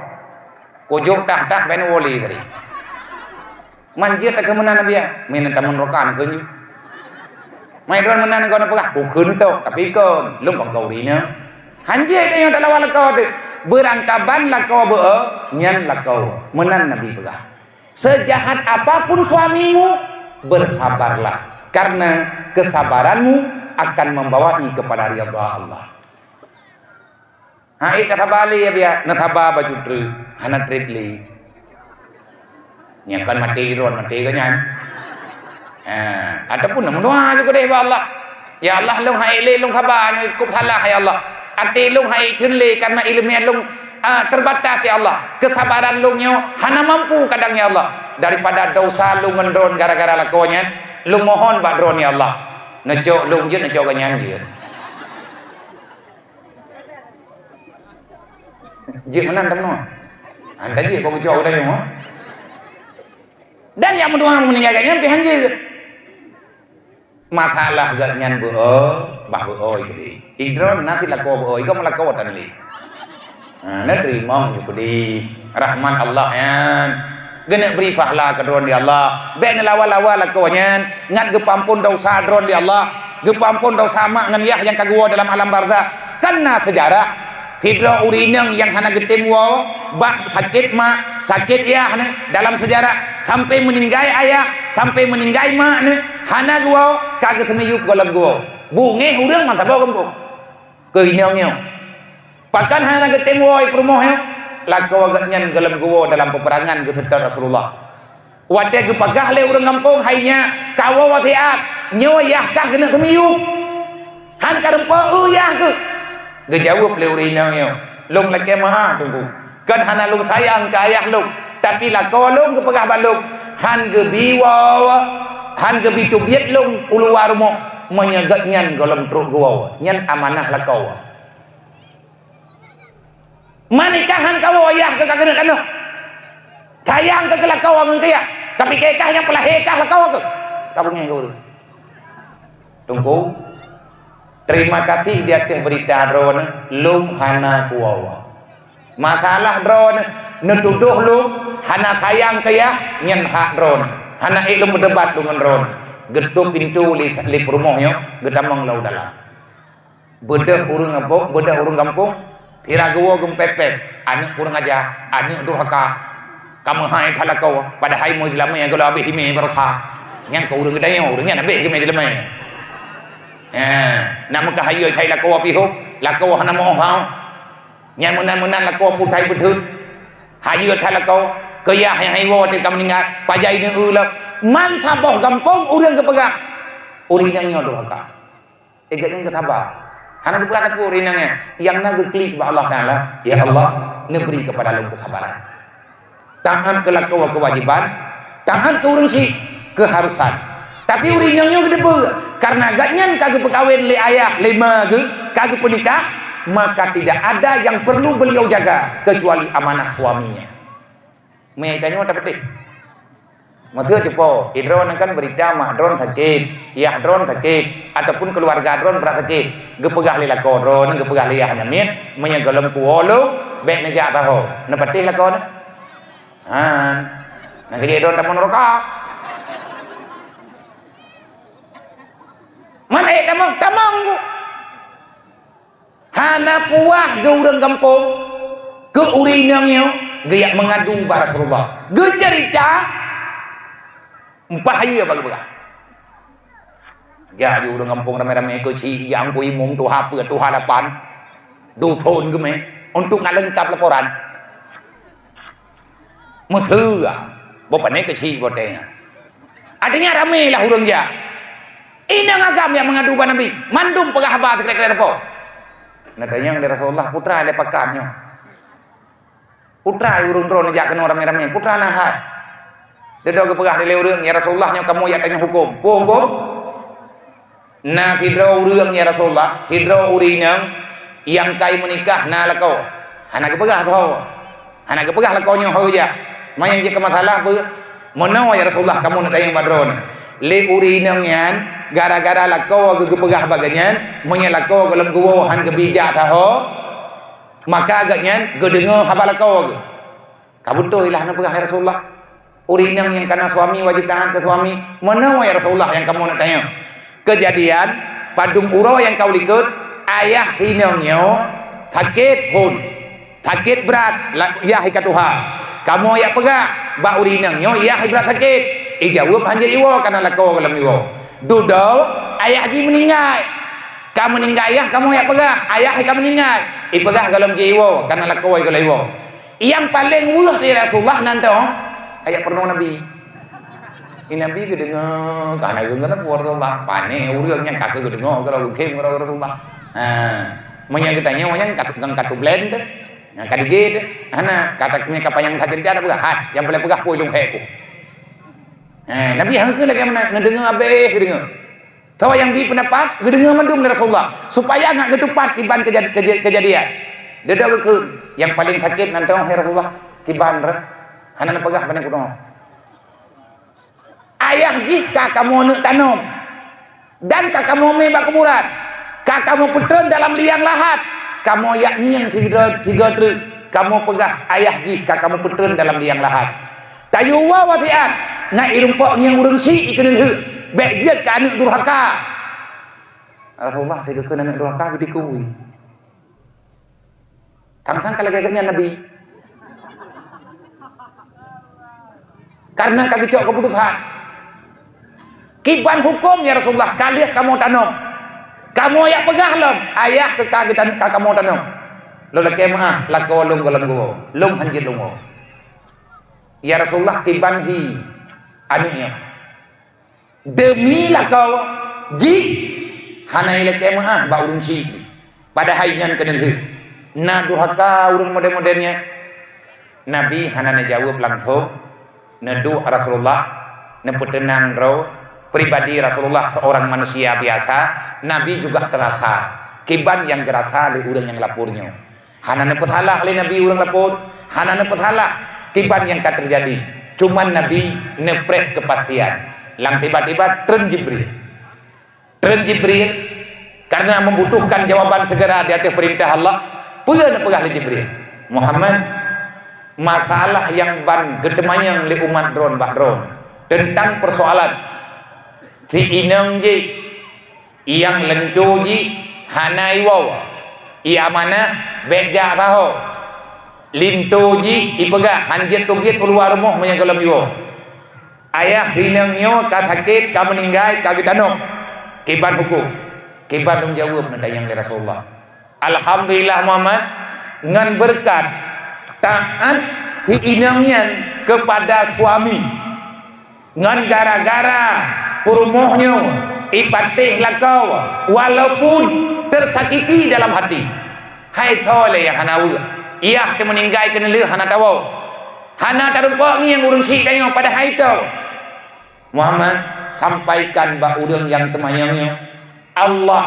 Kujok tah-tah ban woe lé tadi. Man jeuet takheun meunan Nabi, ya. Meunan tamong rokan keu nyoe. Mai droen meunan keu na peugah, kukheun tok, tapi kon, lôn kon keu ureueng inong. Han jeuet tanyoe talawan lakoe teuh. Beurangkaban lakoe beu, nyan lakoe. Meunan Nabi peugah. Sejahat apapun suamimu, bersabarlah, karena kesabaranmu akan membawahi kepada ridha Allah. Ha, eh, tasaba lé, ya, biya, neusaba bacut treuk, hana treb lé. Nyan kan maté droen, maté geuh nyan. Ha, ataupun neumeudoa ju keudeh bak Allah. Ya Allah, lôn hai lé, lôn saba, nyoe kop salah, ya Allah. Até lôn hai kheun lé, karena ileumèe lôn, ah, terbatas, ya Allah. Kesabaran lôn nyoe hana mampu kadang, ya Allah. Daripada dosa lôn ngon droen gara-gara lakoe nyan, lôn mohon bak droen, ya Allah. Neucok lôn jeuet, neucok geuh nyan jeuet. Jeuet meunan teuma. Anda jeuet kok geucok udah nyoe. Dan nyang meudoa meuninggai geuh nyan pih han jeuet. Masalah geuh nyan beu-o, bah beu-o keudeh. Idroe na sit lakoe beu-o, igoe meulakoe tan lé. Ha, na teurimong ju keudeh. Rahmat Allah nyan. Geuneuk bri pahala keu droen di Allah. Bèk neulawa-lawa lakoe nyan, ngat geupeuampon dosa droen di Allah. Geupeuampon dosa mak ngon yah nyang ka geuwoe dalam alam barzakh. Kan na seujarah, sidroe ureueng inong nyang hana geutem woe, bak sakét mak, sakét yah nyan dalam seujarah, sampai meuninggai ayah, sampai meuninggai mak nyan, hana geuwoe, ka geuseumiyueb goh lom geuwoe. Beungéh ureueng mantong boh gampông. Keu inong nyoe. Pakon hana geutem woe peurumoh nyoe? Lakoe geuh nyan gohlom geuwoe dalam peperangan geuseutôt Rasulullah. Watée geupeugah lé ureuëng gampông hai nyak, "Kawoe siat, nyoe yah kah keuneuk teumiyueb. Han ka rumpok eu yah keuh." Geujaweueb lé ureuëng inong nyoe, "Lôn lakée meu'ah, Teungku. Kon hana lôn sayang keu ayah lôn, tapi lakoe lôn geupeugah bak lôn, han geubi woe, han geubi teubiet lôn u luwa rumoh, meunyoe geuhnyan gohlom trok geuwoe. Nyan amanah lakoe." Meunyoe kah han kawoe, yah keuh ka keuneuk tanoh. Sayang keuh keu lakoe ngon keu yah. Tapi keu kah nyang peulahé kah lakoe keuh. Ka beungéh keu ureuëng. Teungku, terima kasih di ateueh beurita droeneuh, lôn hana kuwoe. Masalah droeneuh, neutudoh lôn hana sayang keu yah, nyan hak droeneuh. Hana ék lôn meudebat lôn ngon droeneuh. Geutôp pintoe lé, lé peurumoh nyoe, geutamong lam dalam. Beudôh ureuëng gampông, beudôh ureuëng gampông, sira geuwoe geupék-pék, "Aneuëk kurang aja, aneuëk durhaka. Ka meuhai that lakoe, padahai meujeulamé gohlom habéh imé baroesa." Nyan keu ureuëng geutanyoe, ureuëng nyan habéh geumé jeulamé. Nya, na meukah hayeu cai lakoe pih hok, lakoe hana meu'oh hao. Nyan meunan-meunan lakoe putai beudeuet. Hayeu that lakoe, keu yah nyang hai woe teuka meuninggai, pajan ineuk eu lom. Man saboh gampông ureuëng geupeugah, "Ureuëng nyang nyoe durhaka." Ék geuh nyan geusaba. Hana geupeugah teupeu ureuëng inong nyan. Nyang na geuklik bak Allah Taala, "Ya Allah, neubri keupada lôn keusabaran. Taát keu lakoe keuwajéban, taát keu ureuëng syik keuharosan." Tapi ureuëng inong nyoe geuteupeue, kareuna geuhnyan ka geupeukawen lé ayah, lé ma geuh, ka geupeunikah, maka tidak ada yang perlu beliau jaga kecuali amanah suaminya. Meunyoe tanyoe tapeuteh. Maksud cupo, idroe nyan kan beurita mak droe sakét, yah droe sakét, ataupun keuluwarga droe brat sakét. Geupeugah lé lakoe droe nyan, geupeugah lé yah nyan miet, meunyoe gohlom kuwoe lôn, bék neujak saho. Neupatéh lakoe nyan? Han. Nyan keuh jih droe tamong neuraka. Man ék tamong, tamong. Hana puah geuh ureuëng gampông, keu ureuëng inong nyoe, geujak meungadu bak Rasulullah. Geuceurita, meupahayeue bak geupeugah. Jak di ureuëng gampông ramé-ramé keuchik, jak ngon imum tuha peuet, tuha lapan. Dusun geumé, untuk nak leungkap laporan. Meuteue, boh pané keuchik boh teuh nyan. Artinya, ramé lah ureuëng jak. Inong agam nyang meungadu bak Nabi, mandum peugah haba sikrék-sikrék teupeu. Neutanyong lé Rasulullah, "Peue treuk lé pakat nyoe? Peue treuk ureuëng droe neujak keunoe ramé-ramé? Peue treuk na hai?" Dudoe geupeugah lé ureuëng, "Ya Rasulullah, nyoe kamoe jak tanyong huköm." "Peue huköm?" "Na sidroe ureuëng, ya Rasulullah, sidroe ureuëng inong nyang ka meunikah na lakoe." Hana geupeugah saho. Hana geupeugah lakoe nyoe ho jak. Ma nyang jeuet keu masalah peue? "Meunoe, ya Rasulullah, kamoe neutanyong bak droeneuh. Lé ureuëng inong nyan, gara-gara lakoe geuh geupeugah bak geuhnyan, meunyoe lakoe gohlom geuwoe han geubi jak saho, maka geuhnyan geudeungoe haba lakoe geuh." Ka beutôi lah neupeugah lé Rasulullah. Ureuëng inong nyang kana suami wajéb taát keu suami. Meunoe ya Rasulullah nyang kamoe neutanyong. Keujadian, padum uroe nyang ka u likot, ayah inong nyoe sakét phon. Sakét brat, la-, yah ka tuha. Kamoe jak peugah bak ureuëng inong nyoe yah brat sakét. Ijaweueb han jeuet iwoe, kana lakoe gohlom iwoe. Dudoe, ayah jih meuninggai. Ka meuninggai ayah, kamoe jak peugah, ayah ka meuninggai. Ipeugah gohlom jeuet iwoe, kana lakoe gohlom iwoe. Nyang paleng weueh di Rasulullah nan toh, ayat peurunoe Nabi. Di Nabi geudeungoe, ka na geudeungoe peue Rasulullah. Pané ureuëng nyang ka geudeungoe, geurok geukhém geurok Rasulullah. Ha, meunyoe geutanyoe nyan ka tukang kartu blend teuh, nyang ka dijé teuh. Hana, kata keumieng ka panyang that ceurita, ada peugah, "Hai, nyang paleng peugah peue lôn hék ku." Ha, Nabi hana keu lagée meunan, neudeungoe abéh geudeungoe. Sawa nyang bi peundapat, geudeungoe mandum lé Rasulullah, supaya ngat geutupat kiban keja-, keja-, kejadian. Dudoe geukheun, "Nyang paleng sakét nan toh, hai Rasulullah, kiban rot, hana neupeugah pane kunoe. Ayah jih ka kamoe neuk tanom, dan ka kamoe mé bak kuburan, ka kamoe peutreun dalam liang lahat, kamoe jak ngieng tiga, tiga treuk, kamoe peugah ayah jih ka kamoe peutreun dalam liang lahat." Tayue woe wasiat, ngat irumpok ngieng ureuëng syiek ikeuneuh, bék jeuet keu aneuëk durhaka. Rasulullah teuka keu aneuëk durhaka geutikui. Tang-tang ka lagée nyan Nabi. Karena ka geucok keuputusan. Kiban huköm ya Rasulullah, ka lheueh kamoe tanom. Kamoe jak peugah lom, ayah keu ka geutan-, ka kamoe tanong. Lôn lakée meuáh, lakoe lôn goh lom geuwoe. Lôn hanjeuet lôn woe. Ya Rasulullah, kiban hi aneuëk nyoe? Deumi lakoe jih hana ilakée meuáh bak ureuëng syiek jih, padahai nyan keuneulheueh. Na durhaka ureuëng model-model nyan. Nabi hana neujaweueb langsong, neuduek Rasulullah, neupeuteunang droe. Pribadi Rasulullah seorang manusia biasa, Nabi juga terasa kiban nyang geurasa lé ureuëng nyang lapor nyoe. Hana neupeusalah lé Nabi ureuëng lapor, hana neupeusalah kiban nyang ka teujadi. Cuman Nabi neupreh keupastian. Lam tiba-tiba treun Jibril. Treun Jibril karena membutuhkan jawaban segera di ateueh peurintah Allah. Peue neupeugah lé Jibril? Muhammad, masalah nyang ban geuteumanyong lé umat droen bak droen teuntang peusoalan si inong jih nyang linto jih hana iwoe, i amanah bék jak saho. Linto jih ipeugah hanjeuet teubiet u luwa rumoh meunyoe gohlom iwoe. Ayah si inong nyoe ka sakét, ka meuninggai, ka geutanong. Kiban huköm, kiban lôn jaweueb neutanyong lé Rasulullah. Alhamdulillah Muhammad, ngon beureukat taát si inong nyan keupada suami. Ngon gara-gara peurumoh nyoe ipatéh lakoe, walaupun tersakiti dalam hati. Hai tho lé nyang hana weuek, yah teumeuninggai keuneulheueh hana tawoe. Hana tarumpok ngieng ureuëng syiek tanyoe padahai tho. Muhammad, sampaikan bak ureuëng nyang teumanyong nyoe, Allah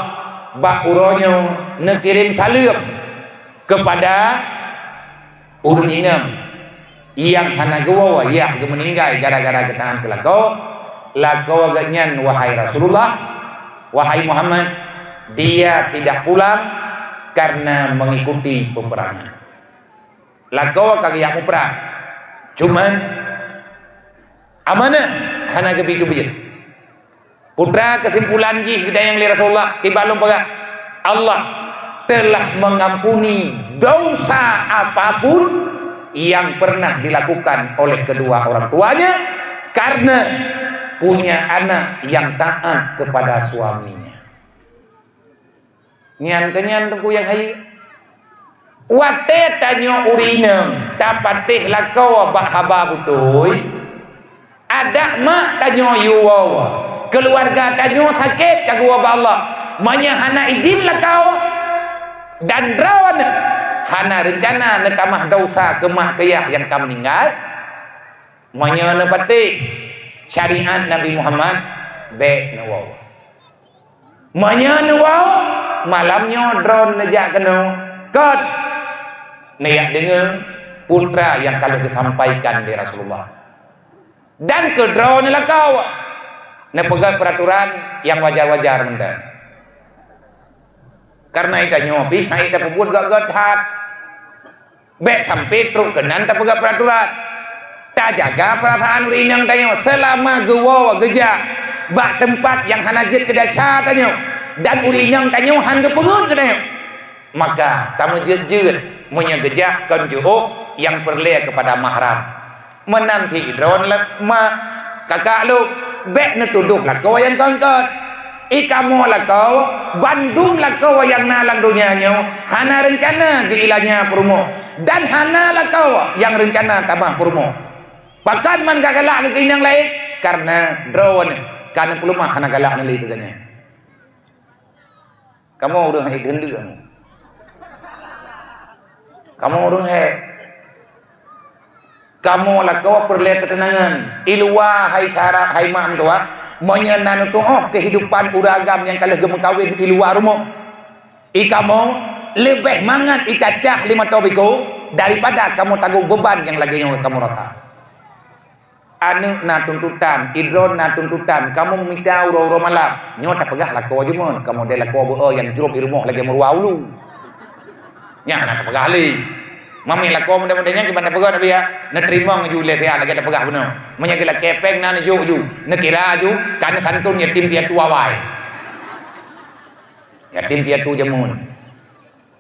bak uroe nyoe neukirém saleuem keupada ureuëng inong nyang hana geuwoe, yah geumeuninggai gara-gara geutangan keu lakoe. Lakoe geuhnyan, wahai Rasulullah, wahai Muhammad, dia tidak pulang karena mengikuti peperangan. Lakoe ka geujak muprang, cuman amanah hana geubi keubiet. Putra keusimpulan jih geutanyong lé Rasulullah, kiban lôn peugah, Allah telah mengampuni dosa apapun yang pernah dilakukan oleh kedua orang tuanya karena punya anak yang taat kepada suaminya. Nyan keuh nyan Teungku nyang hayeue. Watée tanyoe ureuëng inong tapatéh lakoe bak haba beutôi, adak mak tanyoe yue woe, keuluwarga tanyoe sakét ka geuwoe bak Allah. Meunyoe hana idin lakoe dan droeneuh hana reuncana neutamah desya keu mak keu yah nyang ka meuninggai, meunyoe neupatéh syariat Nabi Muhammad, bék neuwoe. Meunyoe neuwoe, malam nyoe droeneuh neujak keunoe, kon neujak deungoe putra nyang ka lheueh geusampaikan lé Rasulullah. Dan keu droeneuh lakoe, neupeugét peuraturan nyang wajar-wajar mantong. Kareuna geutanyoe pih hana tapeubuet gét-gét that. Bék sampai trok keunan tapeugah peuraturan. Tajaga peurasaan ureuëng inong tanyoe seulama geuwoe geujak bak teumpat nyang hana jeuet keu desya tanyoe, dan ureuëng inong tanyoe hán geupeungeut keu tanyoe. Maka tameujeuet-jeuet meunyoe geujak kon jiôh nyang peureulée keupada mahram. Meunan cit droeneuh mak, kakak lôn, bék neutudôh lakoe nyang kon-kon. I kamoe lakoe, bandum lakoe nyang na lam donya nyoe hana reuncana geuilanya peurumoh dan hana lakoe nyang reuncana tamah peurumoh. Pakon man ka galak keu inong laén? Kareuna droeneuh ka neupeuleumah hana galak neulé keu geuhnyan. Kamoe ureuëng hék geundeue. Kamoe ureuëng hék. Kamoe lakoe peureulée keuteunangan. I luwa hai syara hai mak meutuah, meunyoe na neutuoh keuhidupan ureuëng agam nyang ka lheueh geumeukawen i luwa rumoh. I kamoe leubeh mangat i cacah limong toh biko daripada kamoe tanggong beuban nyang lagée nyoe kamoe rasa. Aneuëk na tuntutan, idroe na tuntutan, kamoe meumita uroe-uroe malam. Nyoe tapeugah lakoe jumeuet, kamoe deh lakoe beu-o nyang jrob i rumoh lagée meuruwa ulu. Nyan hana tapeugah lé. Mami lakoe muda-muda nyan kiban tapeugah tapi ya, neuteurimong ju lé siat lagée tapeugah bunoe. Meunyoe geulakée péng na neujok ju, neukira ju, kan santun yatim piatu awai. Yatim piatu jameun.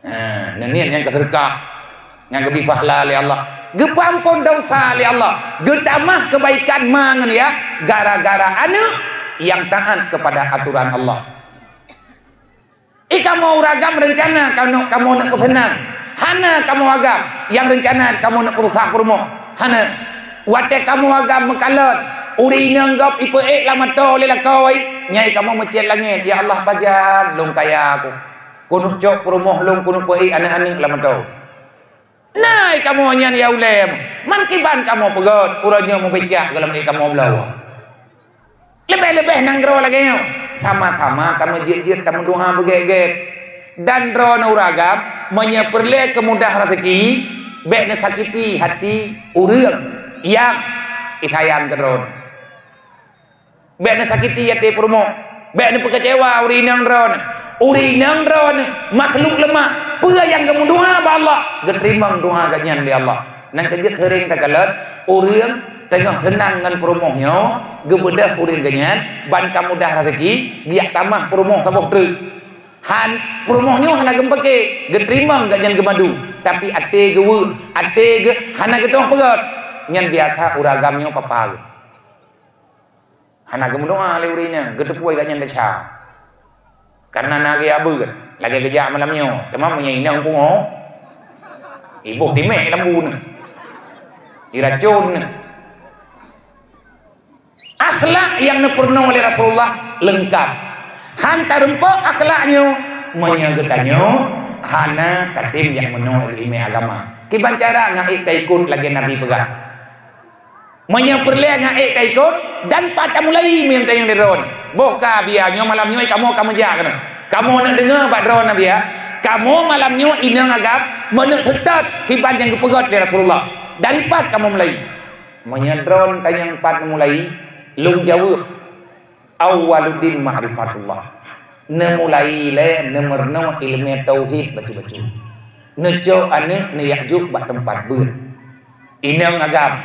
Ha, neuniet nyang keuseudeukah, nyang geubri pahala lé Allah, geupeuamphon desya lé Allah, geutamah keubaikan ma ngon yah gara-gara aneuëk nyang taát keupada atoran Allah. Kamoe ureueng agam reuncana kamoe, kamoe neuk peuseunang. Hana kamoe agam nyang reuncana kamoe neuk peususah peurumoh. Hana. Watée kamoe agam meukalon, ureueng inong gob ipeuék lam atô lé lakoe, nyan kamoe meucit langét, "Ya Allah, pajan lôn kaya ku. Keuneuk cok peurumoh lôn, keuneuk peuék aneuëk-aneuëk lam atô." Nah, kamoe nyan ya ulée, man kiban kamoe peugét, uroe nyoe meubicak gohlom ék kamoe bloe. Leubeh-leubeh nanggroe lagée nyoe, sama-sama tameujeuet-jeuet, tameudoá beugét-gét. Dan droeneuh ureueng agam, meunyoe peureulée keumudah raseuki, bék neusakiti hati ureuëng nyang isayang keu droeneuh. Bék neusakiti até peurumoh, bék neupeukeucewa ureuëng inong droeneuh. Ureuëng inong droeneuh makhluk leumah, peue nyang geumeudoá bak Allah, geuteurimong doá gobnyan lé Allah. Nyang keujeuet seuring takalon, ureuëng teungoh seunang ngon peurumoh nyoe, geubeudôh ureuëng gobnyan, ban ka mudah raseuki, geujak tamah peurumoh saboh treuk. Han, peurumoh nyoe hana geumeupaké, geuteurimong gobnyan geumadu, tapi até geuweueh, até geu-, hana geutoh peugét. Nyan biasa ureuëng agam nyoe papa geuh. Hana geumeudoá lé ureuëng inong, geuteupeue gobnyan desya. Kareuna na geujak beuet, lagée geujak malam nyoe, teuma meunyoe inong pungo, iboh timek lam bu neuh, iracon neuh. Akhlak nyang neupeurunoe lé Rasulullah leungkab. Han tarumpok akhlak nyoe, meunyoe geutanyoe hana tatem nyang meunoe ileumèe agama. Kiban cara ngon ék taikot lagée Nabi peugah. Meunyoe peureulée ngon ék taikot, dan pat tamulai meuntang droeneuh. Boh ka biya nyoe malam nyoe kamoe ka meujak keunoe. Kamoe neuk deungoe bak droeneuh biya. Kamoe malam nyoe inong agam meuneuk seutôt kiban nyang geupeugét lé Rasulullah. Dari pat kamoe mulai? Meunyoe droeneuh tanyong pat mulai, lôn jaweueb. Awwaluddin ma'rifatullah. Neumulai lé neumeurunoe ileumèe tauhid bacut-bacut. Neucok aneuëk neujak jok bak teumpat beuet. Inong agam.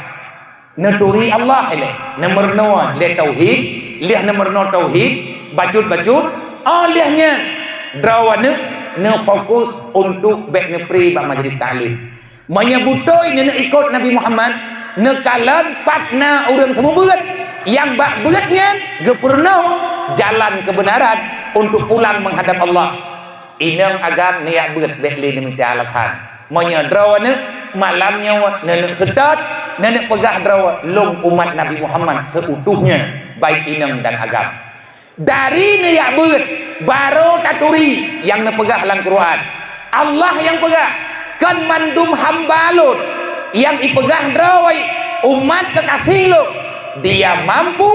Neuturi Allah ilée. Neumeurunoe lé tauhid, lheueh neumeurunoe tauhid bacut-bacut, óh lheueh nyan droeneuh neufokus untuk bék neupri bak majlis taklim. Meunyoe beutôi neuneuk ikot Nabi Muhammad, neukalon pat na ureuëng seumeubeuet nyang bak beuet nyan geupeurunoe jalan keubeunaran untuk pulang meuhadab Allah. Inong agam neujak beuet bék lé neumita alasan. Meunyoe droeneuh malam nyoe neuneuk seutôt, neuneuk peugah droe lôn umat Nabi Muhammad seuutuhnya, baik inong dan agam. Dari neujak beuet, barô taturi nyang neupeugah lam Quran. Allah nyang peugah, "Kon mandum hamba Lôn nyang ipeugah droe umat keukaséh Lôn, dia mampu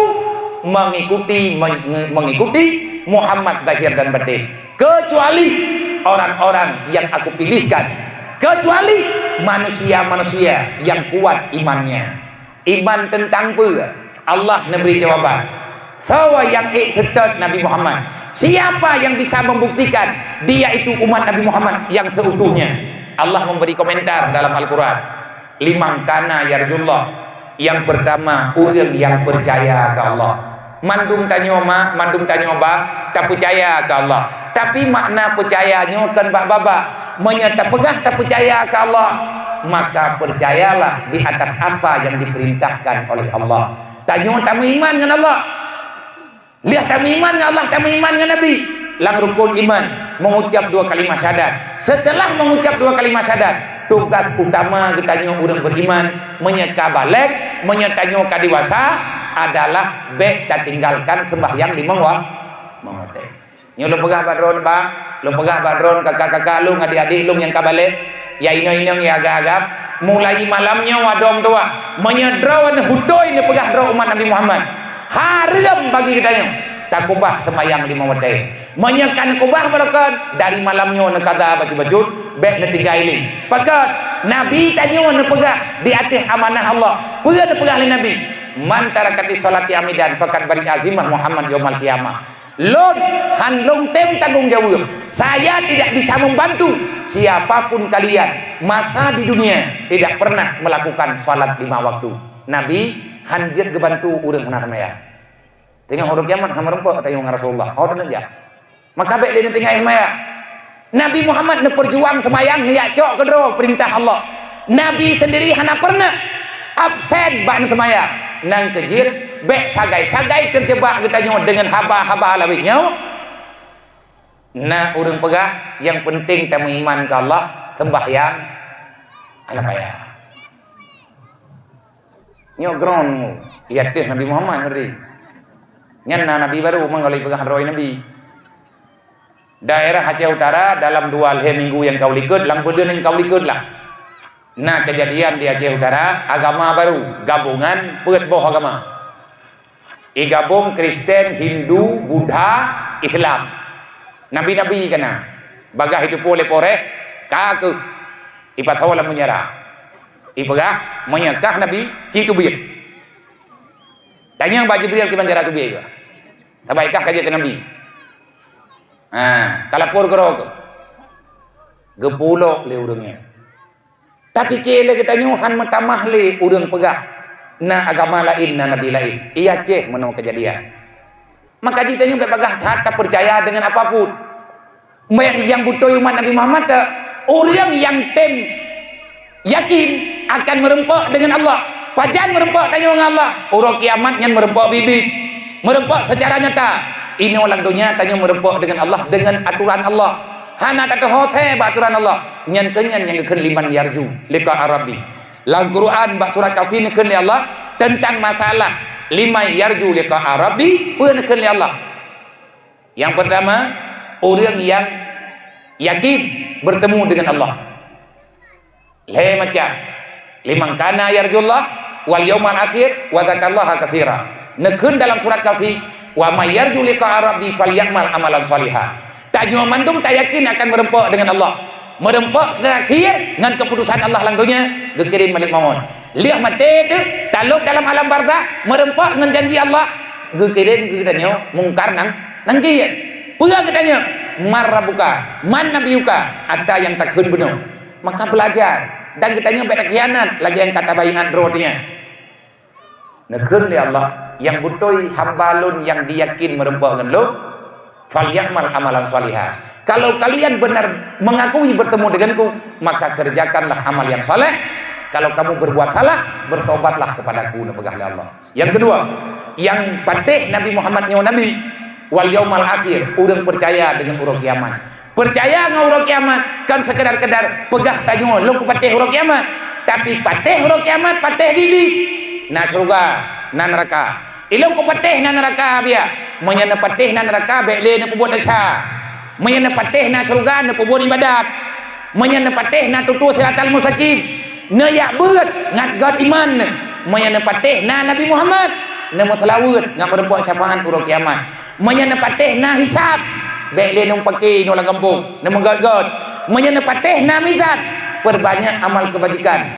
mengikuti, meng-, mengikuti Muhammad zahir dan batin, kecuali orang-orang yang Aku pilihkan, kecuali manusia-manusia yang kuat imannya." Iman teuntang peue? Allah neubri jawaban. Soe nyang ék seutôt Nabi Muhammad? Siapa yang bisa membuktikan dia itu umat Nabi Muhammad yang seutuhnya? Allah memberi komentar dalam Al-Quran. "Liman kana yarjullah." Yang pertama, ureuëng nyang peucaya keu Allah. Mandum tanyoe mak, mandum tanyoe bah, tapeucaya keu Allah. Tapi makna peucaya nyoe kon bak babah. Meunyoe tapeugah tapeucaya keu Allah, maka percayalah di atas apa yang diperintahkan oleh Allah. Tanyoe tameuiman ngon Allah. Lheueh tameuiman ngon Allah, tameuiman ngon Nabi. Lam rukun iman, mengucap dua kalimah syahadat. Setelah mengucap dua kalimah syahadat, tugas utama geutanyoe ureuëng beriman, meunyoe ka balek, meunyoe tanyoe ka dewasa, adalah bék tatinggalkan sembahyang limong wa-, limong watée. Nyoe lôn peugah bak droeneuh, Bang, lôn peugah bak droeneuh kaka-kaka lôn, adik-adik lôn nyang ka balek, ya inong-inong, ya agam-agam, mulai malam nyoe wadom dua. Meunyoe droeneuh beutôi neupeugah droe umat Nabi Muhammad, hareuem bagi geutanyoe takeubah seumayang limong watée. Meunyoe ka neukeubah barokon, dari malam nyoe neukada bacut-bacut, bék neutinggai lé. Pakon, Nabi tanyoe neupeugah di ateueh amanah Allah. Peue neupeugah lé Nabi? "Man tarakatis sholati amidan faqad bari'a zimmah Muhammad yaumal qiyamah." Lôn han lôn tem tanggong jaweueb. Saya tidak bisa membantu siapapun kalian masa di dunia tidak pernah melakukan salat lima waktu. Nabi han jeuet geubantu ureuëng hana seumayang. Teungoh uroe kiamat hana meurumpok tanyoe ngon Rasulullah. Ho teuneuk jak. Maka bék lé neutinggai seumayang. Nabi Muhammad neupeujuang seumayang neujak cok keudroe peurintah Allah. Nabi seundiri hana peureunah absen bak neuseumayang. Nyang keujeuet, bék sagai-sagai teujeubak geutanyoe deungon haba-haba lawét nyoe. Na ureuëng peugah, nyang peunteng tameuiman keu Allah, seumbahyang hana payah. Nyoe ground, i ateueh Nabi Muhammad, ngerti? Nyan na nabi baru, meungoh lé peugah droe nabi. Daerah Aceh Utara dalam dua lhée minggu nyang ka u likot, lam peudeueng nyang ka u likot lah. Na keujadian di Aceh Utara, agama baru, gabongan peuet boh agama. Igabong Kristen, Hindu, Buddha, Islam. Nabi-nabi ka na. Bagaih iteupeue lé Poreh, ka keuh. Ipasoe lam meunyeura. Ipeugah, meunyoe kah nabi, ci teubiet. Tanyong bak Jibril kiban cara teubiet kah. Sabai kah ka jeuet keu nabi. Ha, ka lapor keudroe keuh. Geupulok lé ureuëng nyan. Tapi keu lé geutanyoe han meutamah lé ureuëng peugah na agama laén, na nabi laén. I Aceh meunoe keujadian. Maka jitanyoe bék bagaih that tapeucaya deungon apapun. Bék nyang beutôi umat Nabi Muhammad teuh, ureuëng nyang tem yakin akan meureumpok deungon Allah. Pajan meureumpok tanyoe ngon Allah? Uroe kiamat nyan meureumpok biet-biet. Meureumpok seucara nyata. Inoe lam donya tanyoe meureumpok deungon Allah, deungon aturan Allah. Hana tateuhôt bak aturan Allah. Nyan keuh nyan nyang geukheun liman yarju liqa'a rabbi. Lam Quran bak surat Kahfi neukheun lé Allah teuntang masalah liman yarju liqa'a rabbi, peue neukheun lé Allah? Nyang peurtama, ureuëng nyang yakin beurtemu deungon Allah. Lhée macam, "Liman kana yarjullah wal yaumal akhir wa dzakarallaha katsira." Neukheun dalam surat Kahfi, "Wa may yarju liqa'a rabbi falyamal amalan shaliha." Tanyoe mandum tayakin akan meureumpok deungon Allah. Meureumpok terakhir ngon keuputusan Allah lam donya, geukirém Malek Maut. Lheueh maté teuh, talop dalam alam barzakh, meureumpok ngon janji Allah, geukirém keu geutanyoe Mungkar nang, nang Nakir. Peue geutanyoe? "Man rabbuka, man nabiyuka," ata nyang takheun bunoe. Maka beulajar, dan geutanyoe bék takhianat lagée nyang ka tabaiát droe nyan. Neukheun lé Allah, "Nyang beutôi hamba Lôn nyang diyakin meureumpok ngon Lôn, falyamal amalan shaliha." Kalau kalian benar mengakui bertemu denganku, maka kerjakanlah amal yang saleh. Kalau kamu berbuat salah, bertobatlah kepadaku, neupeugah lé Allah. Nyang keudua, nyang patéh Nabi Muhammad nyoe nabi, wal yaumal akhir, ureuëng peucaya deungon uroe kiamat. Peucaya ngon uroe kiamat kon seukeudar-keudar peugah tanyoe lôn kupatéh uroe kiamat, tapi patéh uroe kiamat patéh biet-biet. Na syeuruga, na neuraka. Ilôn kupatéh na neuraka biya. Meunyoe neupatéh na neuraka bék lé neupeubuet desya. Meunyoe neupatéh na syeuruga neupeubuet iébadat. Meunyoe neupatéh na tutoe siratal mustaqim, neujak beuet ngat göt iman neuh. Meunyoe neupatéh na Nabi Muhammad, neumeuseulaweuet ngat meureumpok syafaat uroe kiamat. Meunyoe neupatéh na hisab, bék lé neupake inoe lam gampông, neumeugöt-göt. Meunyoe neupatéh na mizan, peurbanyak amal keubajikan.